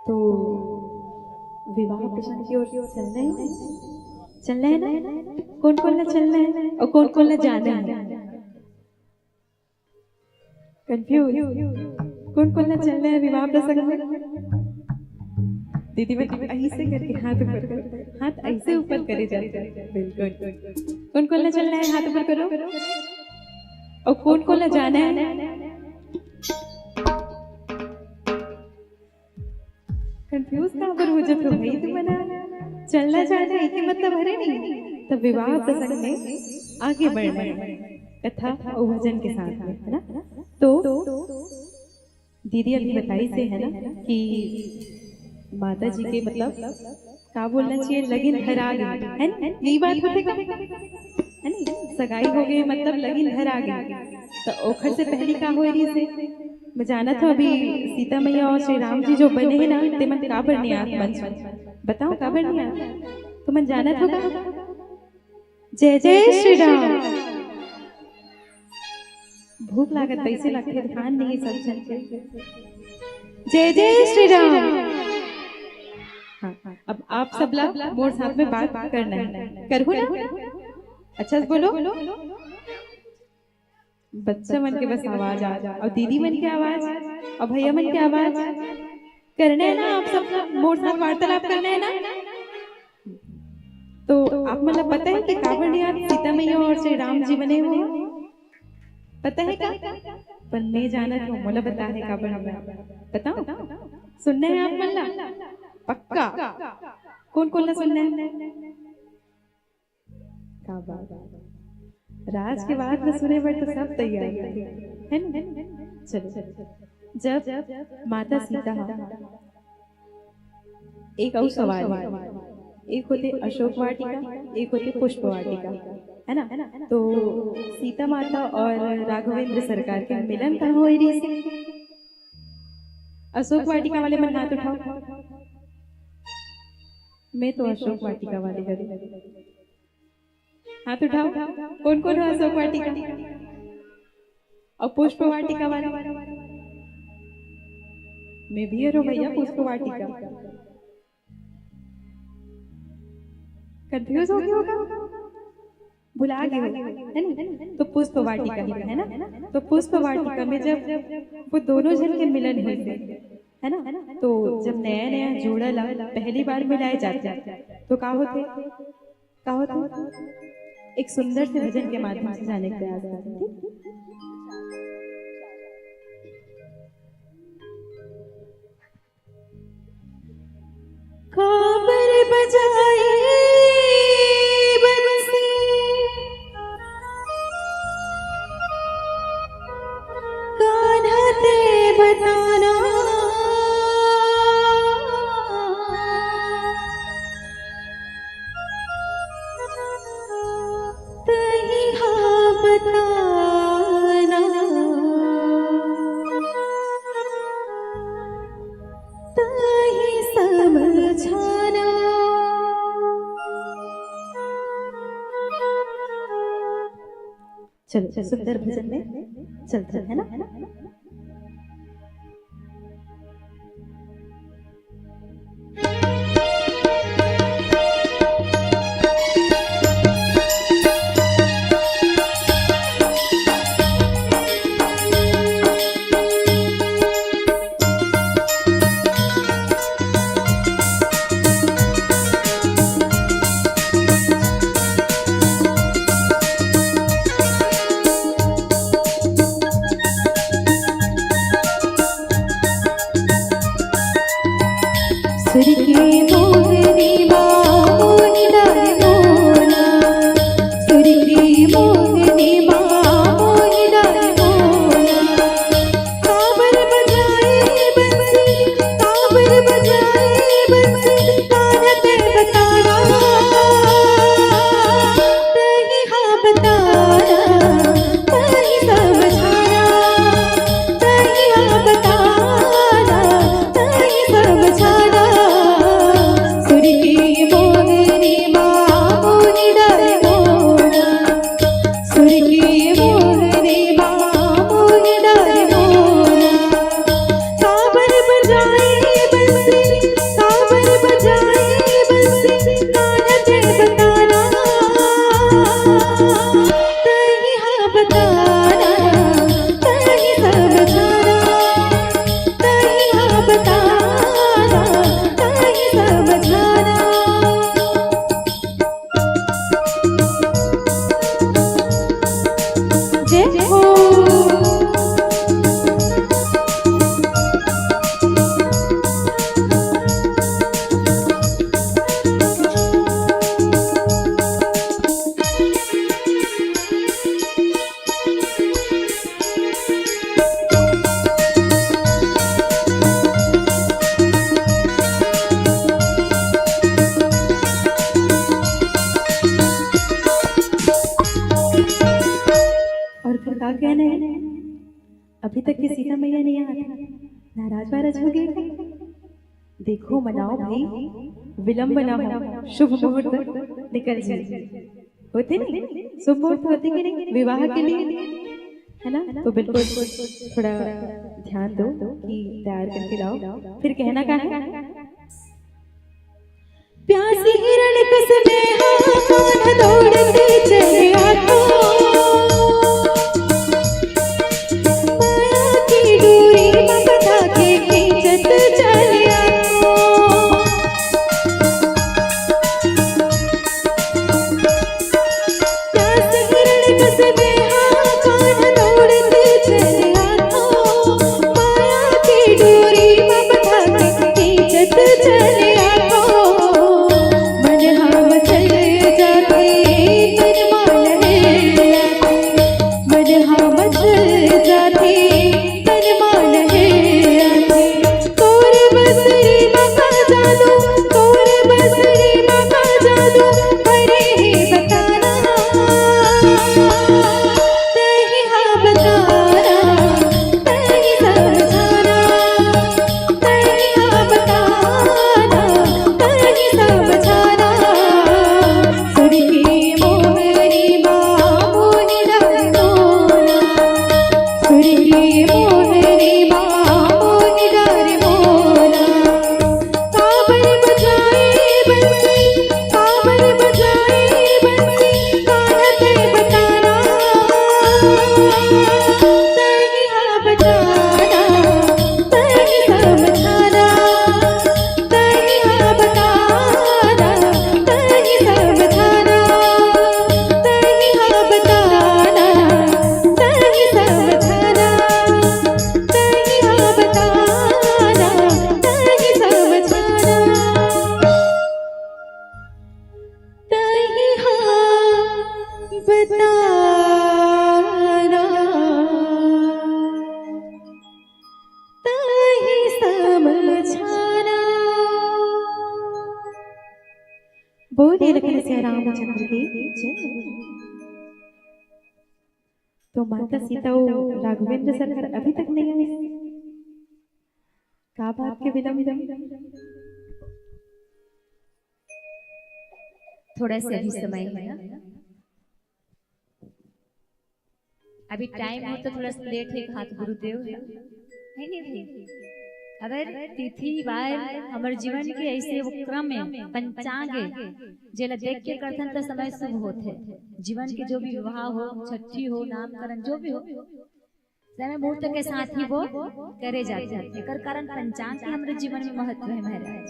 तो विवाह प्रसंग की ओर चलना है, चलना है ना? कौन कौन ला चलना है और कौन कौन ला जाना है? कंफ्यूज? कौन कौन ला चलना है विवाह प्रसंग में? दीदी बन ऐसे करके हाथ ऊपर करो, हाथ ऐसे ऊपर करे जाते हैं। बिल्कुल। कौन कौन ला चलना है, हाथ ऊपर करो। और कौन कौन ला जाना है? कंफ्यूज काबर हो जात हो भाई तुमन? चलना जाना एक ही मतलब हरे नहीं, तब विवाह प्रसंग में आगे बढ़ना है कथा और भजन के साथ में, है ना? तो दीदी अभी बताइस हे ना कि माता जी के मतलब का बोलना चाहिए, लगिन धरा गे, है ना? यही बात होथे का, है ना? सगाई हो गई मतलब लगिन धरा गे, तो ओखर से पहली का होए रहिस हे? मैं जानत हूँ अभी सीता मैया और श्री राम जी जो बने हैं ना, ते मन काबर नहीं आत मंच में? बताओ काबर नहीं आत? तो मन जानत हो का? जय जय श्री राम। भूख लागत पैसे लगते ध्यान नहीं सब जन के। जय जय श्री राम। हाँ, हाँ। अब आप सबला मोर साथ में बात करना है, करहू ना? अच्छा से बोलो। बच्चा मन के बस आवाज आ, और दीदी मन के आवाज, और भैया मन के आवाज। करना है ना आप सबला मोर साथ वार्तालाप करना है ना? तो आप मन ला पता है कि काबर नहीं आज सीता मैया और श्री राम जी बने हुए हैं? पता है का? पर मैं जानत हूँ, मोला बता है काबर नहीं। बताओ, सुनना है आप मन ला? पक्का? कौन कौन ला सुनना है? का बात? राज के बात ला सुने बर तो सब तैयार है, है ना? चलो, जब माता सीता हा, एक अउ सवाल है, एक होथे अशोक वाटिका, एक होथे पुष्प वाटिका, है ना? तो सीता माता और राघवेंद्र सरकार के मिलन कहाँ होए रहिस? अशोक वाटिका वाले मन हाथ उठाओ। मैं तो अशोक वाटिका वाले हरे। हाथ उठाओ, कौन कौन हो अशोक वाटिका? और पुष्प वाटिका वाले? मैं भी हरो भैया पुष्प वाटिका। कंफ्यूज हो गए हो का? भुला गए हो, है ना? तो पुष्प वाटिका ही है ना? तो पुष्प वाटिका में जब वो दोनों जन के मिलन हुए थे, है ना? तो जब नया नया जोड़ा ला पहली बार मिलाए जाते हैं, तो का होथे? का होथे? एक सुंदर से भजन के माध्यम से जाने के प्रयास करते हैं, ठीक? काबर बजाए बंसी, कान्हा ते बताना। तही हा बताना, तही समझाना। चलो, सुंदर भजन में चलते हैं ना। सुर के मोहनी मा मोहि डारे मोना, सुर के मोहनी मा मोहि डारे मोना। काबर बजाए बंसी, काबर बजाए बंसी, कान्हा ते बताना। तही हा बताना, तही समझाना। तही हा बताना, तही समझाना। सुर के मोहनी मा मोहि डारे मोना, सुर के मोहनी मा मोहि डारे मोना। काबर बजाए बंसी, काबर बजाए बंसी, कान्हा ते बताना। तही हा बताना, तही समझाना। तही हा बताना, तही समझाना। जय हो। और फिर का कहना है? अभी तक के सीता मैया नहीं आत हे, नाराज वाराज हो गए। देखो, मनाओ भाई, विलंब ना हो, शुभ मुहूर्त निकल जाए। होथे नहीं, शुभ मुहूर्त होथे कि नहीं विवाह के लिए, है ना? तो बिल्कुल थोड़ा ध्यान दो कि तैयार करके लाओ। फिर कहना का है? प्यासी हिरण कस मैं हा, कान्हा दौड़त चले आथो। माया की डोरी म बंधा के खींचत चले आथो। प्यासी हिरण कस मैं हा, कान्हा दौड़त चले आथो। माया की डोरी म बंधा के खींचत चले आथो। मन हा मचल जाथे, तन मा लहर आथे। मन हा मचल जाथे, तन मा लहर आथे। तोर बस रे मा का जादू, तोर बस रे मा का जादू, भरे हे बताना। तही हा बताना, तही समझाना। तही हा बताना, तही समझाना। सुर के मोहनी मा मोहि डारे मोना। सुर के मोहनी मा मोहि डारे मोना। काबर बजाए बंसी, काबर बजाए बंसी, कान्हा तैं बताना। तही हा बताना, तही समझाना। तही हा बताना, तही समझाना। तही हा बताना, तही समझाना। तही हा बताना, तही समझाना। तही हा बताना, तही समझाना। बोले लखन सिया रामचंद्र की जय। तो माता सीता अउ राघवेंद्र सर अभी तक नहीं आए। का बात के विलंब? थोड़ा सा अभी समय है ना, अभी टाइम हो तो थोड़ा सा लेट हे, हाथ गुरुदेव है, है नहीं भाई? अगर तिथि वार हमर जीवन के ऐसे वो क्रम है, पंचांग है, जेला देख के करथन त समय शुभ होथे। जीवन के जो भी विवाह हो, छठी हो, नामकरण, जो भी हो, समय मुहूर्त के साथ ही वो करे जाथे। एकर कारण पंचांग के हमरे जीवन में महत्व है महाराज।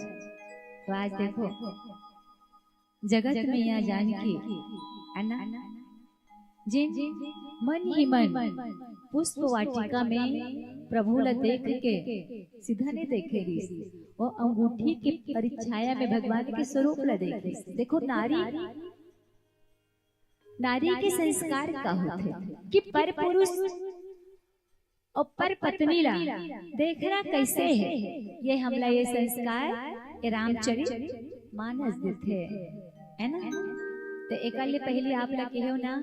तो आज देखो, जगत में या जानकी, है ना, जिन मन ही मन पुष्प वाटिका में प्रभु ला देख के सीधा नहीं देखे रिहिस, वो अंगूठी के परिछाया में भगवान के स्वरूप ला देखे। देखो, नारी, नारी के संस्कार का होथे कि पर पुरुष अउ पर पत्नी ला देखना कैसे है, ये हमला ये संस्कार, ये रामचरित मानस देथे, है ना? तो एकर ले पहले आप ला कहेव ना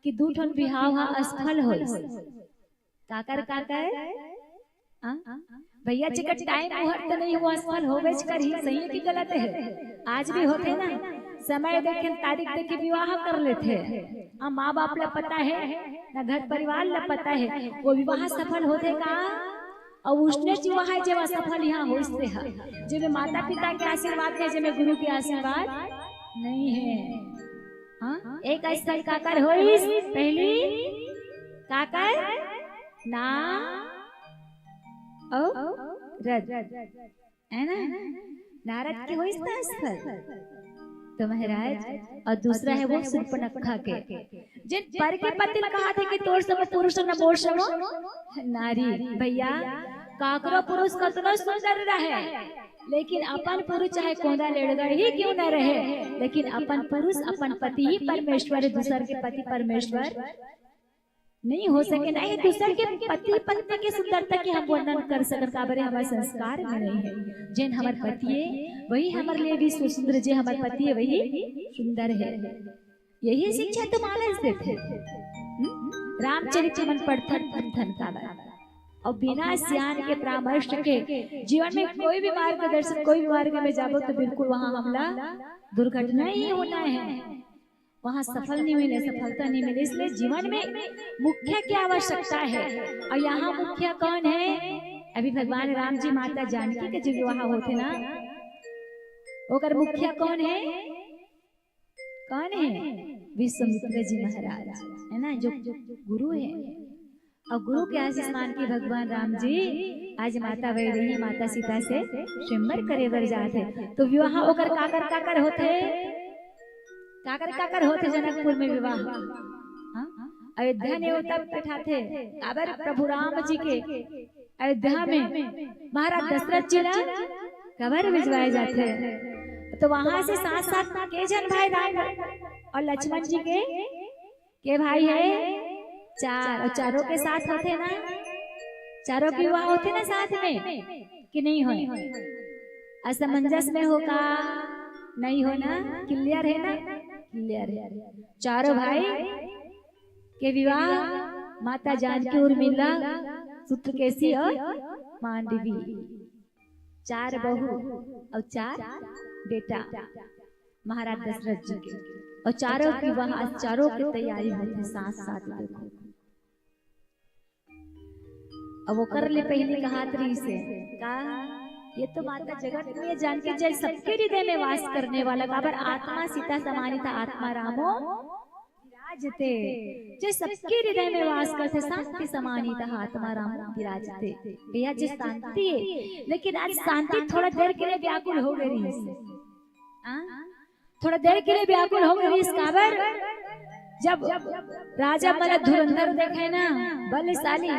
कि दू ठन बिहाव हा असफल होइस। काकर, काकर? हाँ? भैया जी का टाइम मुहूर्त नहीं हुआ, असफल होवेच करही, सही है कि गलत है? आज भी होथे ना, समय देखे, तारीख देखे विवाह कर लेथे। हाँ, माँ बाप ला पता है, ना घर परिवार ला पता है, वो विवाह सफल होथे का? अउ उसने विवाह है जेमा सफल यहाँ होइस ते हा, जेमे माता पिता के आशीर्वाद है, जेमे गुरु के आशीर्वाद नहीं है। हाँ, एक असफल काकर होइस पहली, काकर? नाम अउ रद, है ना? नारद के होइस ना असफल। तो महाराज, अउ दूसरा है वो शूर्पणखा के, जिन पर के पति ल कहाथे कि तोर सम पुरुष न मोर सम नारी। भैया, काकरो पुरुष कतनो सुंदर रहे, लेकिन अपन पुरुष चाहे कोंदा लेड़गा ही क्यों न रहे, लेकिन अपन पुरुष, अपन पति ही परमेश्वर है, दूसर के पति परमेश्वर नहीं हो सके, नहीं दूसर के पति पत्नी के सुंदरता के हम वर्णन कर सकन, काबरे हमर संस्कार में नहीं है। जेन हमर पति है, वही हमर लिए विश्व सुंदर, जे हमर पति है, वही सुंदर है। यही शिक्षा तो मानस देथे। हम्म? रामचरित हमन पढ़थन, पढ़थन काबर? अउ बिना सियान के परामर्श के जीवन में कोई भी मार्गदर्शन, कोई भी मार्ग में जाबो तो बिल्कुल वहां हमला दुर्घटना ही होना है। वहां सफल नहीं मिले, सफलता नहीं मिले। इसलिए जीवन में मुख्य क्या आवश्यकता है, अउ यहाँ मुख्य कौन है? अभी भगवान राम जी माता जानकी के जो विवाह होथे ना, ओकर मुखिया कौन है? कौन है? विश्वामित्र जी महाराज, है ना, जो गुरु है। और गुरु के आशीष मान के भगवान राम जी आज माता वैदेही, माता सीता से स्वयंवर करे बर जात हे। तो विवाह ओकर काकर काकर होथे? काकर काकर होथे जनकपुर में विवाह? हाँ? अयोध्या नेवता पठाथे, काबर? प्रभु राम जी के अयोध्या में महाराज दशरथ जी ला काबर भिजवाए जाथे? तो वहां से साथ साथ के झन भाई राम और लक्ष्मण जी के, के भाई है? चार। और चारों के साथ होथे ना, चारों के विवाह होथे ना साथ में कि नहीं होय? असमंजस में हो का? नहीं हो ना, क्लियर है ना? क्लियर है। चारों भाई के विवाह माता जानकी, उर्मिला, चित्रकेशी और मांडवी। चार बहू और चार बेटा महाराज दशरथ जी के, और चारों की वहां, चारों की तैयारी होती साथ साथ। देखो, अब ओकर ले पहले कहात रहिस हे का, ये तो माता जगत में जानकी, जय सबके हृदय में वास करने वाला, काबर आत्मा सीता समानी त आत्मा रामो विराजते, जो सबके हृदय में वास करथे, शांति समानी त आत्मा रामो विराजते। भैया, जो शांति है, लेकिन आज शांति थोड़ा देर के लिए व्याकुल हो गई रहिस। हाँ? थोड़ा देर के लिए व्याकुल हो गई रहिस, काबर? जब राजा मन धुरंधर देखे ना, बलशाली,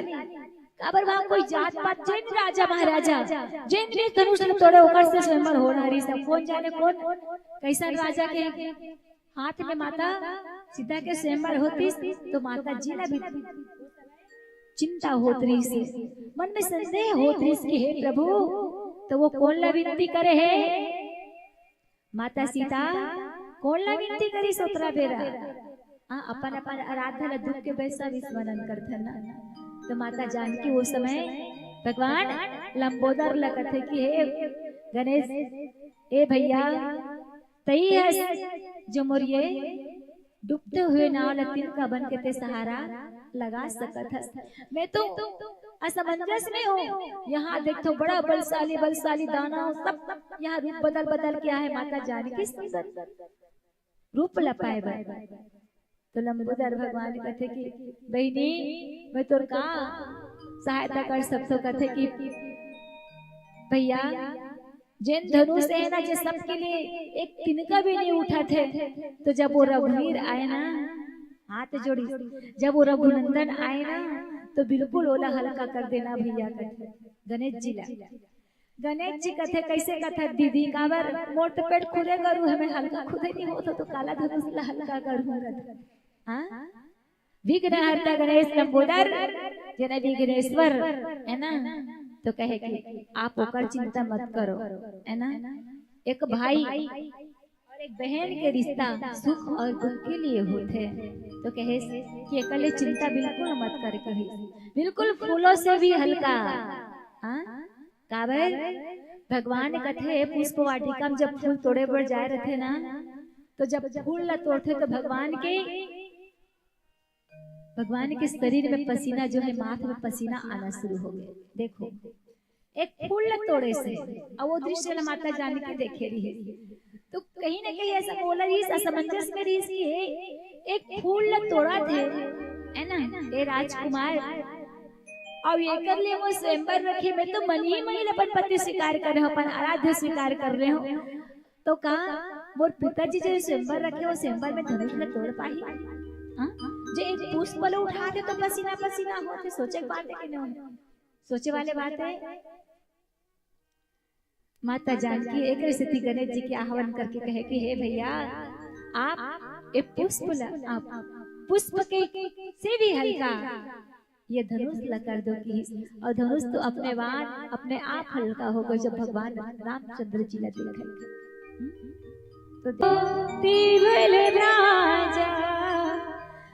काबर वहां कोई जात पात, जेन राजा महाराजा, जेन भी धनुष ल तोड़े, ओकर से स्वयंवर होना रहिस। कौन जाने कौन, कैसन राजा के हाथ में माता सीता के स्वयंवर होतिस, तो माता जी ला भी चिंता होत रहिस, मन में संदेह होत रहिस कि हे प्रभु, तो वो कौन ला विनती करे हे? माता सीता कौन ला विनती करिस ओतरा बेरा? हाँ, अपन अपन आराध्य ला दुख के बेर सब स्मरण करथे ना। तो माता जानकी वो समय भगवान लंबोदर ला कथे कि हे गणेश, ए भैया, तई हस जो मोर ये डूबते हुए नाव ला तिनका बन के ते सहारा लगा सकत हस। मैं तो असमंजस में हूँ। यहाँ देख तो बड़ा बलशाली, बलशाली दानव सब यहाँ रूप बदल बदल के आए, माता जानकी सुंदर रूप ला पाए बर। तो लंबोदर भगवान कथे कि बहिनी, मैं तोर का सहायता कर सकथों? कथे कि भैया, जेन धनुष हे ना, जे सबके लिए एक तिनका भी नहीं उठाथे, तो जब वो रघुवीर आए ना, हाथ जोड़ी, जब वो रघुनंदन आए ना, तो बिल्कुल ओला हल्का कर देना भैया, कथे गणेश जी ला। गणेश जी कथे, कैसे कथे दीदी? काबर मोर तो पेट खुदे गरू हे, मैं हल्का खुदे नहीं होत हों, तो काला धनुष ला हल्का करहूँ, कथे। हाँ? विघ्नहर्ता गणेश लंबोदर, जेन विघ्नेश्वर, है ना? तो कहे कि आप ओकर चिंता मत करो, है ना? एक भाई और एक बहन के रिश्ता सुख और दुख के लिए होथे। तो कहे कि एकर ले चिंता बिल्कुल मत कर, कहे बिल्कुल फूलों से भी हल्का। हाँ? काबर? भगवान कथे पुष्प वाटिका में जब फूल तोड़े बर जाए रथे ना, तो जब फूल ला तोड़थे तो भगवान के, भगवान के शरीर में पसीना जो है, माथ में पसीना आना शुरू हो गए। देखो, एक फूल ला तोड़े से, और वो दृश्य ला माता जानकी देखे रहिस, तो कहीं ना कहीं ऐसा बोला रहिस, असमंजस में रहिस कि हे, एक फूल ला तोड़त हे, है ना, ए राजकुमार, और एकर लिए वो स्वयंवर रखे, मैं तो मन ही मन अपन पति स्वीकार कर रहे हूँ, अपन आराध्य स्वीकार कर रहे हूँ। तो का मोर पिताजी जो स्वयंवर रखे, वो स्वयंवर में धनुष ला तोड़ पाही? हाँ? जे एक पुष्प ला उठाथे तो पसीना पसीना होथे, सोचे के बात है कि नहीं? सोचे वाले बात है। माता जानकी एक स्थिति गणेश जी के आह्वान करके कहे कि हे भैया, आप एक पुष्प ला, आप पुष्प के से भी हल्का ये धनुष ला कर दो कि, और धनुष तो अपने बाण, अपने आप हल्का हो गए जब भगवान रामचंद्र जी ला देखे। तो देवल राजा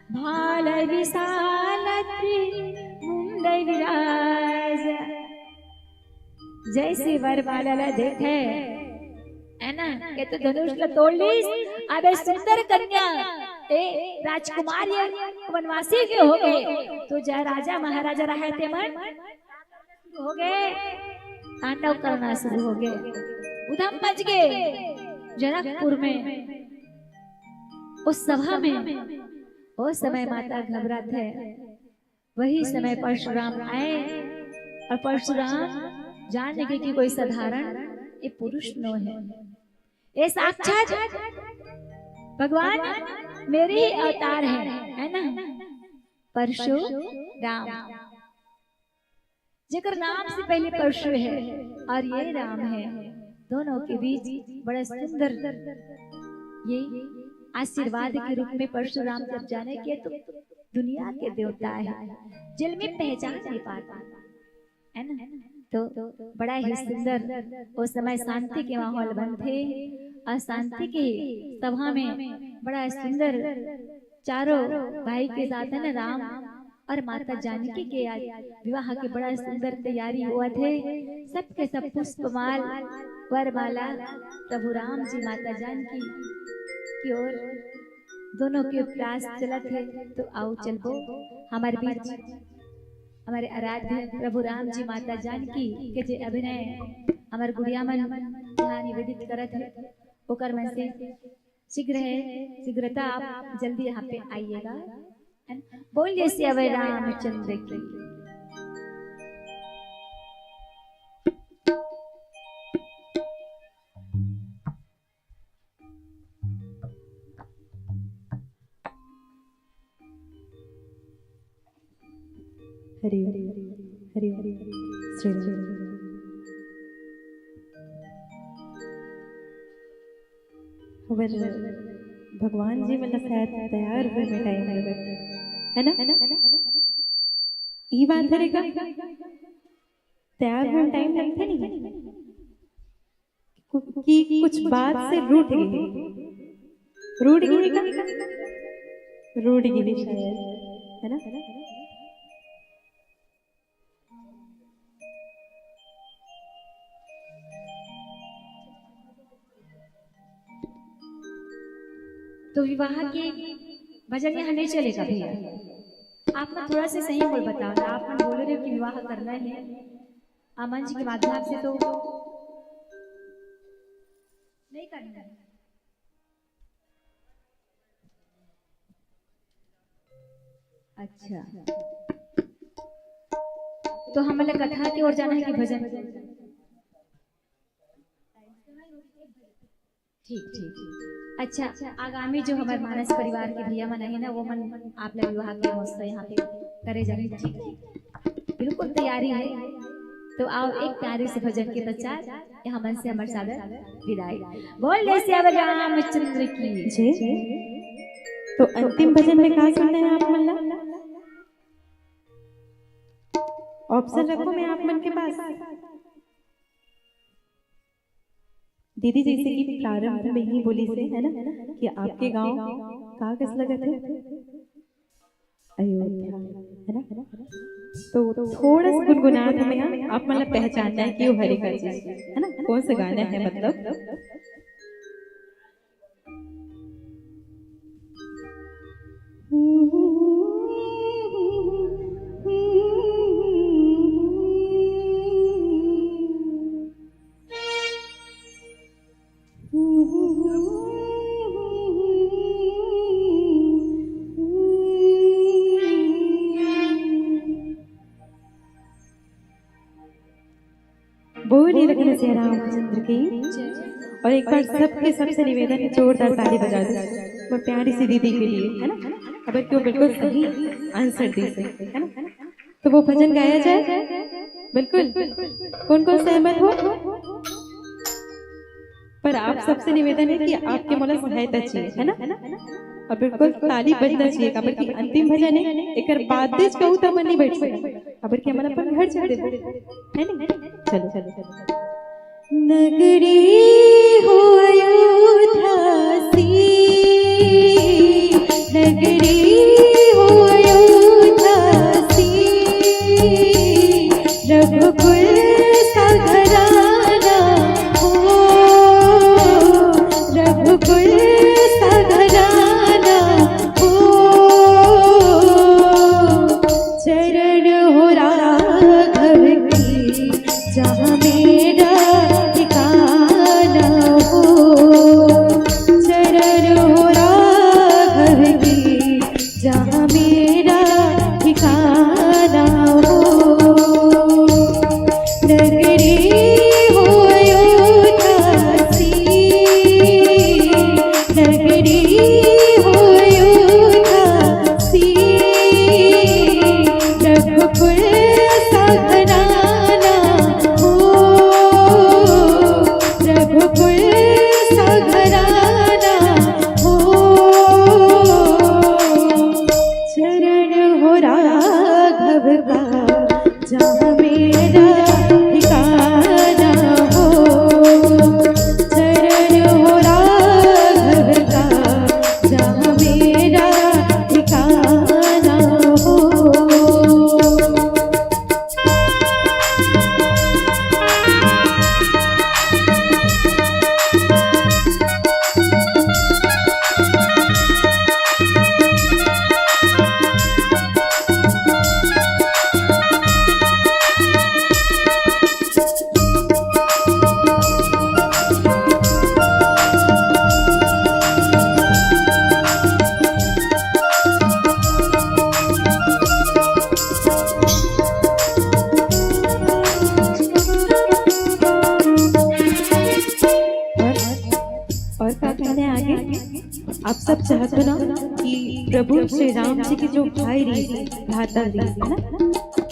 भाल विशाल मुंड विराज, जैसे वरमाला ला देखे, है ना, ये तो धनुष ला तोड़ लीस। अबे सुंदर कन्या, ए राजकुमार, ये वनवासी के हो गए, तो जय राजा महाराजा रहे ते मन हो गए, तांडव करना शुरू हो गए, उधम मच गए। जनकपुर में उस सभा में, वो समय माता घबराथे, वही समय परशुराम आए और परशुराम जान लगे कि कोई साधारण ये पुरुष नो है, ये साक्षात भगवान मेरे ही अवतार है, है ना? परशुराम, जेकर नाम से पहले परशु है और ये राम है, दोनों के बीच बड़ा सुंदर ये आशीर्वाद के रूप में परशुराम जब जाने के तो दुनिया के देवता है, जेल में पहचान नहीं पाता, है ना? तो बड़ा ही सुंदर उस समय शांति के माहौल बनथे और शांति के सभा में बड़ा सुंदर चारों भाई के साथ, है ना, राम और माता जानकी के आज विवाह के बड़ा सुंदर तैयारी होवथे। सबके सब पुष्पमाल वरमाला प्रभु राम जी माता जानकी की ओर दोनों के प्रयास चलत हे। तो आओ चलबो हमर बीच हमर आराध्य प्रभु राम जी माता जानकी के जे अभिनय हमर गुड़िया मन यहाँ निवेदित करत हे, ओकर मन से शीघ्र है, शीघ्रता आप जल्दी यहाँ पे आइएगा, है ना? बोलिए सियावर रामचंद्र की। हरि ओम, हरि ओम, श्री राम। हमर भगवान जी मन ला शायद तैयार होए में टाइम लगत हे, है ना? ई बात हरे का? तैयार होए में टाइम लगथे नहीं? कि कुछ बात से रूठ गे, रूठ गे का? रूठ गे शायद, है ना? तो विवाह के भजन यहाँ नहीं चलेगा भैया। आप ना थोड़ा सा सही बोल बताओ ना, आप ना बोल रहे हो कि विवाह करना है, आ मंच के माध्यम से तो नहीं करना है। अच्छा, तो हमन ला कथा के ओर जाना है कि भजन? ठीक, ठीक। अच्छा, आगामी जो हमर मानस परिवार के भैया मन आही ना, वो मन आप ला विवाह के महोत्सव यहाँ पे करे जाही। ठीक, ठीक, बिल्कुल तैयारी है। तो आओ एक प्यारे से भजन के पश्चात यहाँ मन से हमर सादर विदाई। बोल दे सियावर रामचंद्र की। जी। तो अंतिम भजन में का सुनना है आप मन ला? ऑप्शन रखो मैं आप मन के पास। दीदी जैसे कि प्रारंभ में ही बोली से, है ना, कि आपके गांव का कस लगत है? अयोध्या, है ना? तो थोड़ा सा गुनगुना के मैं आप मतलब पहचानना है कि वो हरे का चीज, है ना, कौन सा गाना है मतलब। बोलिए लखन सिया रामचंद्र की। और एक बार सबके सबसे निवेदन है, जोरदार ताली बजा दो और प्यारी सी दीदी के लिए, है ना? अब क्यों बिल्कुल सही आंसर दी से, है ना? तो वो भजन गाया जाए। बिल्कुल। कौन कौन सहमत हो? पर आप सबसे निवेदन है कि आपके मोला सहायता चाहिए, है ना? और बिल्कुल ताली बजना चाहिए, काबर कि अंतिम भजन है, एकर बाद देच कहूँ त मन नहीं बैठ सकता, काबर कि हमन अपन घर चल देबो, है नहीं? चलो, चलो, चलो। नगरी हो अयोध्या सी, नगरी हो अयोध्या सी, रघुकुल सा घराना हो, रघुकुल सा घराना हो, चरण हो राघव की, जहाँ मेरा ठिकाना हो। चाहत हो ना कि प्रभु श्री राम जी के जो भाई रहिस, भ्राता रहिस, है ना,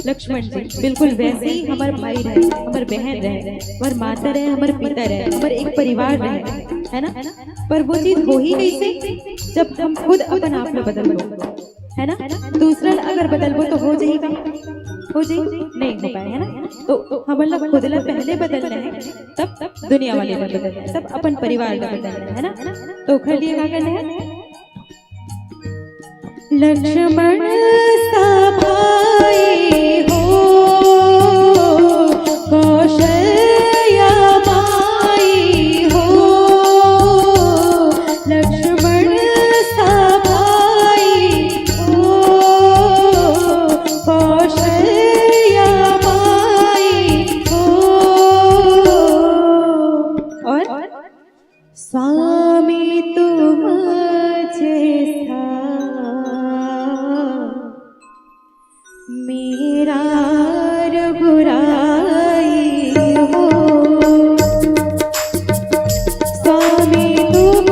लक्ष्मण जी, बिल्कुल वैसे ही हमर भाई रहे, हमर बहन रहे, हमर माता रहे, हमर पिता रहे, हमर एक परिवार रहे, है ना। पर वो चीज होही कइसे, जब हम खुद अपन आप ल बदल लो, है ना। दूसरा ल अगर बदलबो तो हो जाही का? हो जाही? नहीं हो पाए, है ना। तो हमन ला खुद ला पहले बदलना है, तब दुनिया वाले ला बदलना है, तब अपन परिवार ला बदलना है, है ना। तो ओखर लिए का करना है? लक्ष्मण सा भाई हो, कौशल्या माई हो, लक्ष्मण सा भाई हो, कौशल्या माई हो। और स्वामी तुम जैसा मेरा रघुराई हो। स्वामी तुम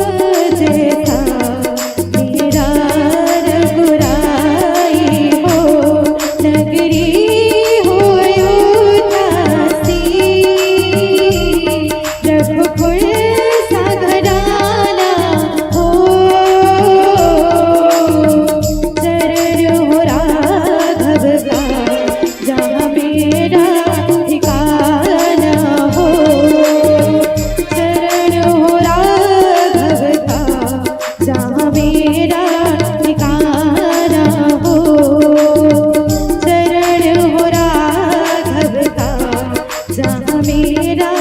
जैसा मेरा रघुराई हो। नगरी हो अयोध्या सी, रघुकुल सा घराना हो। चरण हो राघव का, जहाँ मेरा ठिकाना हो। चरण हो राघव का, जहाँ मेरा ठिकाना हो। चरण हो राघव का, जहाँ मेरा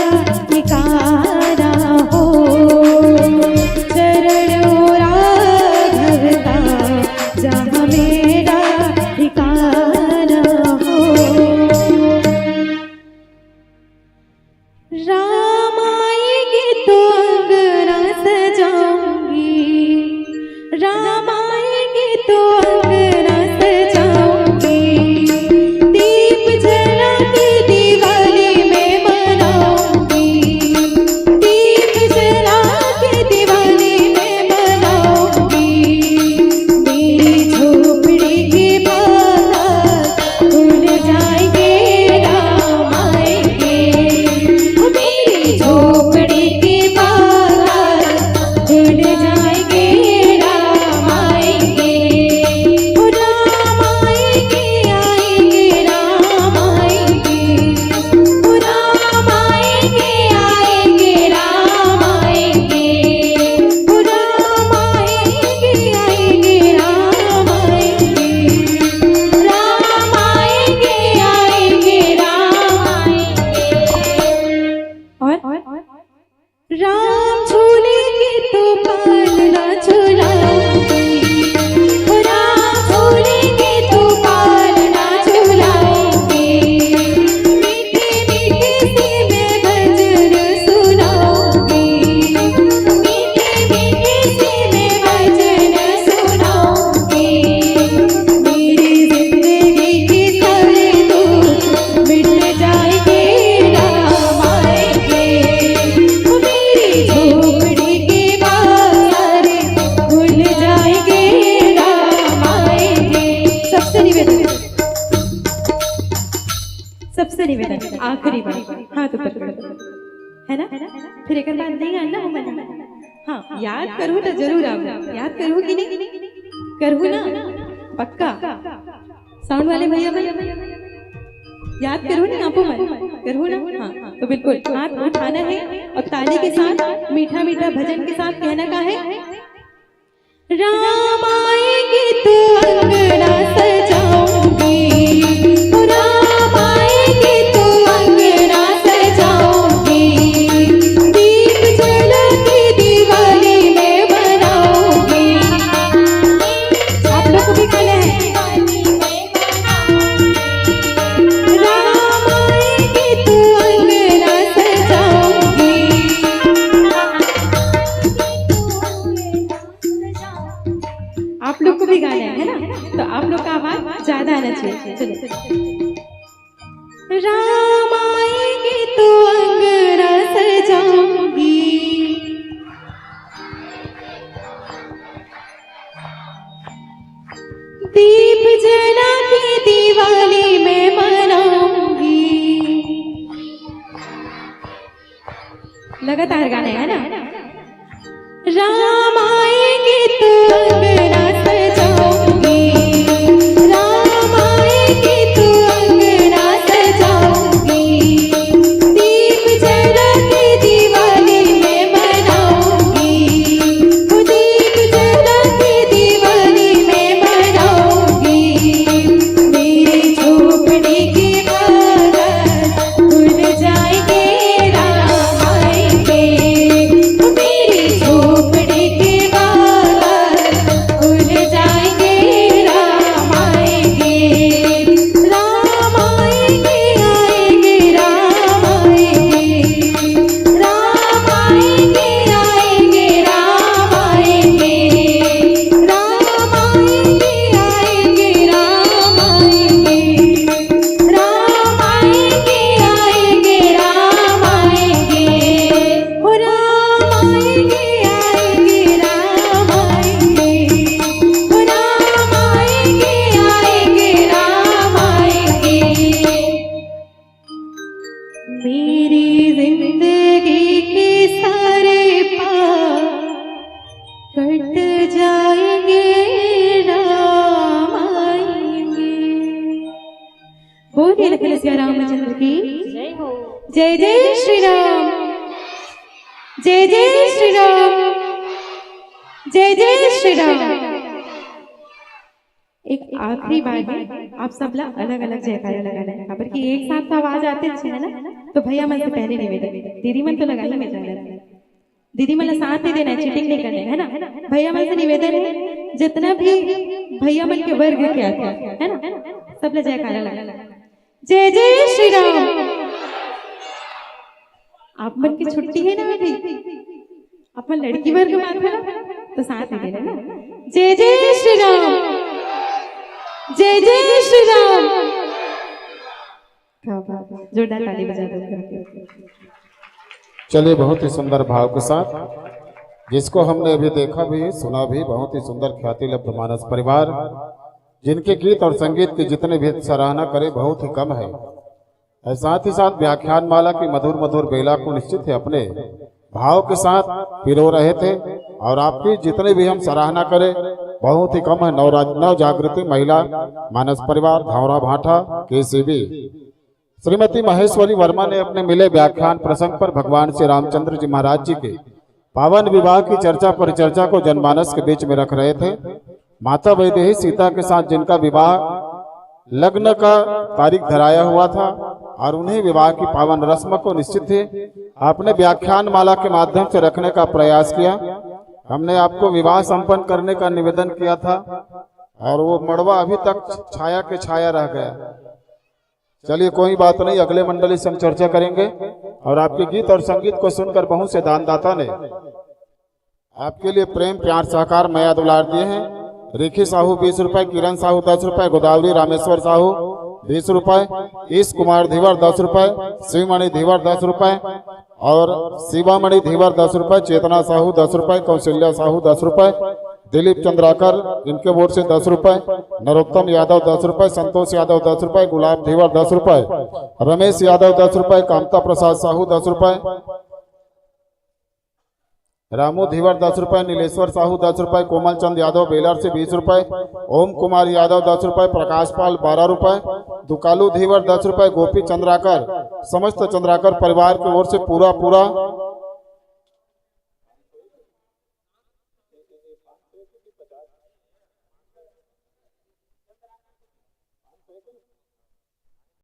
ठिकाना हो। चरण हो राघव का, जहाँ मेरा ठिकाना हो। राम आएंगे तो अंगना सजाऊंगी, राम आएंगे तो अंगना सजाऊंगी। दीप जला के दिवाली मैं मनाऊंगी, दीप जला के दिवाली मैं मनाऊंगी। मेरी झोपड़ी के बाहर खुल जाएंगे, राम आएंगे। ओ मेरी झोपड़ी के बाहर खुल जाएंगे, राम आएंगे। ओ राम आएंगे, आएंगे, राम आएंगे। ओ राम आएंगे, आएंगे, राम आएंगे। ओ राम आएंगे, आएंगे, राम आएंगे। राम आएंगे, आएंगे, राम आएंगे। और राम झूलेंगे तो पालना झुलाऊंगी, ओ राम झूलेंगे तो पालना झुलाऊंगी। मीठे मीठे से मैं भजन सुनाऊंगी, मीठे मीठे से मैं भजन सुनाऊंगी। मेरी जिंदगी के सारे दुख मिट जाएंगे, राम आएंगे। ओ मेरी झोपड़ी के बाहर खुल जाएंगे, राम आएंगे। सबसे निवेदन, सबसे निवेदन, आखिरी बार हाथ ऊपर करो, है ना? फिर एक बार नहीं आना हो मन। हाँ, याद करूँ तो जरूर आऊँ। याद करूँ कि नहीं? करूँ ना? पक्का? साउंड वाले भैया, भाई, याद करूँ नहीं आपको मैं? करूँ ना? हाँ, तो बिल्कुल हाथ उठाना है और ताली के साथ, मीठा मीठा भजन के साथ कहना का है, राम आएंगे तो अंगना सजाऊंगी, ओ राम आएंगे तो अंगना सजाऊंगी, दीप जला के दिवाली मैं मनाऊंगी। आप लोग को भी गाना है। राम आएंगे तो अंगना सजाऊंगी। लगातार गाना है ना। राम आएंगे तो अंगना सजाऊंगी, राम आएंगे तो अंगना सजाऊंगी, दीप जला के दिवाली मैं मनाऊंगी, वो दीप जला के दिवाली मैं मनाऊंगी। मेरे झोपड़ी के बादल खुल जाएंगे, राम आएंगे। मेरी झोपड़ी के बाहर खुल जाएंगे, राम आएंगे। राम आएंगे, आएंगे, राम आएंगे। राम आएंगे, आएंगे, राम आएंगे। राम आएंगे, आएंगे, राम आएंगे। राम आएंगे, आएंगे, राम आएंगे। हो राम आएंगे, आएंगे, राम आएंगे। हो राम आएंगे, आएंगे, राम आएंगे। मेरी जिंदगी के सारे पाप कट जाएंगे, राम आएंगे। बोलिए लखन सिया रामचंद्र की। जय हो। जय जय श्री राम। जय जय श्री राम। जय जय श्री राम। एक आखिरी बार है, आप सब ला अलग अलग जयकारा लगाना है, काबर कि एक साथ तो आवाज आते अच्छे है ना। तो भैया मन से पहले निवेदन, दीदी मन तो लगाई में जाना, दीदी मन ला साथ ही देना है, चीटिंग नहीं करना है ना। भैया मन से निवेदन है, जितना भी भैया मन के वर्ग के आते हैं, है ना, सब ला जयकारा लगा। जय जय श्री राम। आप मन की छुट्टी है ना अभी, आप मन लड़की वर्ग मात्र ना, तो साथ ही देना ना। जय जय श्री राम। जय जय श्री राम। क्या बात है, जोरदार ताली बजा दो। चलिए, बहुत ही सुंदर भाव के साथ, जिसको हमने अभी देखा भी, सुना भी, बहुत ही सुंदर ख्याति लब्ध मानस परिवार, जिनके गीत और संगीत की जितने भी सराहना करें, बहुत ही कम है। और साथ ही साथ व्याख्यान माला की मधुर मधुर बेला को निश्चित ही अपने भाव के साथ पिरो रहे थे। और आपकी जितनी भी हम सराहना करें, बहुत ही कम है। नव राज-, नव जागृति महिला मानस परिवार धौरा भाटा केसीबी, श्रीमती महेश्वरी वर्मा ने अपने मिले व्याख्यान प्रसंग पर भगवान श्री रामचंद्र जी महाराज जी के पावन विवाह की चर्चा परिचर्चा को जनमानस के बीच में रख रहे थे। माता वैदेही सीता के साथ जिनका विवाह लग्न का तारीख धराया हुआ था और उन्हीं विवाह की पावन रस्म को निश्चित ही अपने व्याख्यान माला के माध्यम से रखने का प्रयास किया। हमने आपको विवाह संपन्न करने का निवेदन किया था और वो मड़वा अभी तक छाया के छाया रह गया। चलिए, कोई बात नहीं, अगले मंडली से हम चर्चा करेंगे। और आपके गीत और संगीत को सुनकर बहुत से दानदाता ने आपके लिए प्रेम, प्यार, सहकार, मया दुलार दिए हैं। रेखी साहू बीस रुपए, किरण साहू दस रुपए, गोदावरी रामेश्वर साहू बीस रुपए, ईश कुमार धीवर दस रुपए, शिवमणि धीवर दस रुपए और शिवामणि धीवर दस रुपए, चेतना साहू दस रुपए, कौशल्या साहू दस रुपए, दिलीप चंद्राकर, इनके ओर से दस रुपए, नरोत्तम यादव दस रुपए, संतोष यादव दस रुपए, गुलाब धीवर दस रुपए, रमेश यादव दस रुपए, कामता प्रसाद साहू दस रुपए, रामू धीवर दस रुपए, नीलेश्वर साहू दस रुपए, कोमल चंद यादव बेलर से बीस रुपए, ओम कुमार यादव दस रुपए, प्रकाश पाल बारह रुपए, दुकालू धीवर दस रुपए, गोपी चंद्राकर, समस्त चंद्राकर परिवार की ओर से पूरा पूरा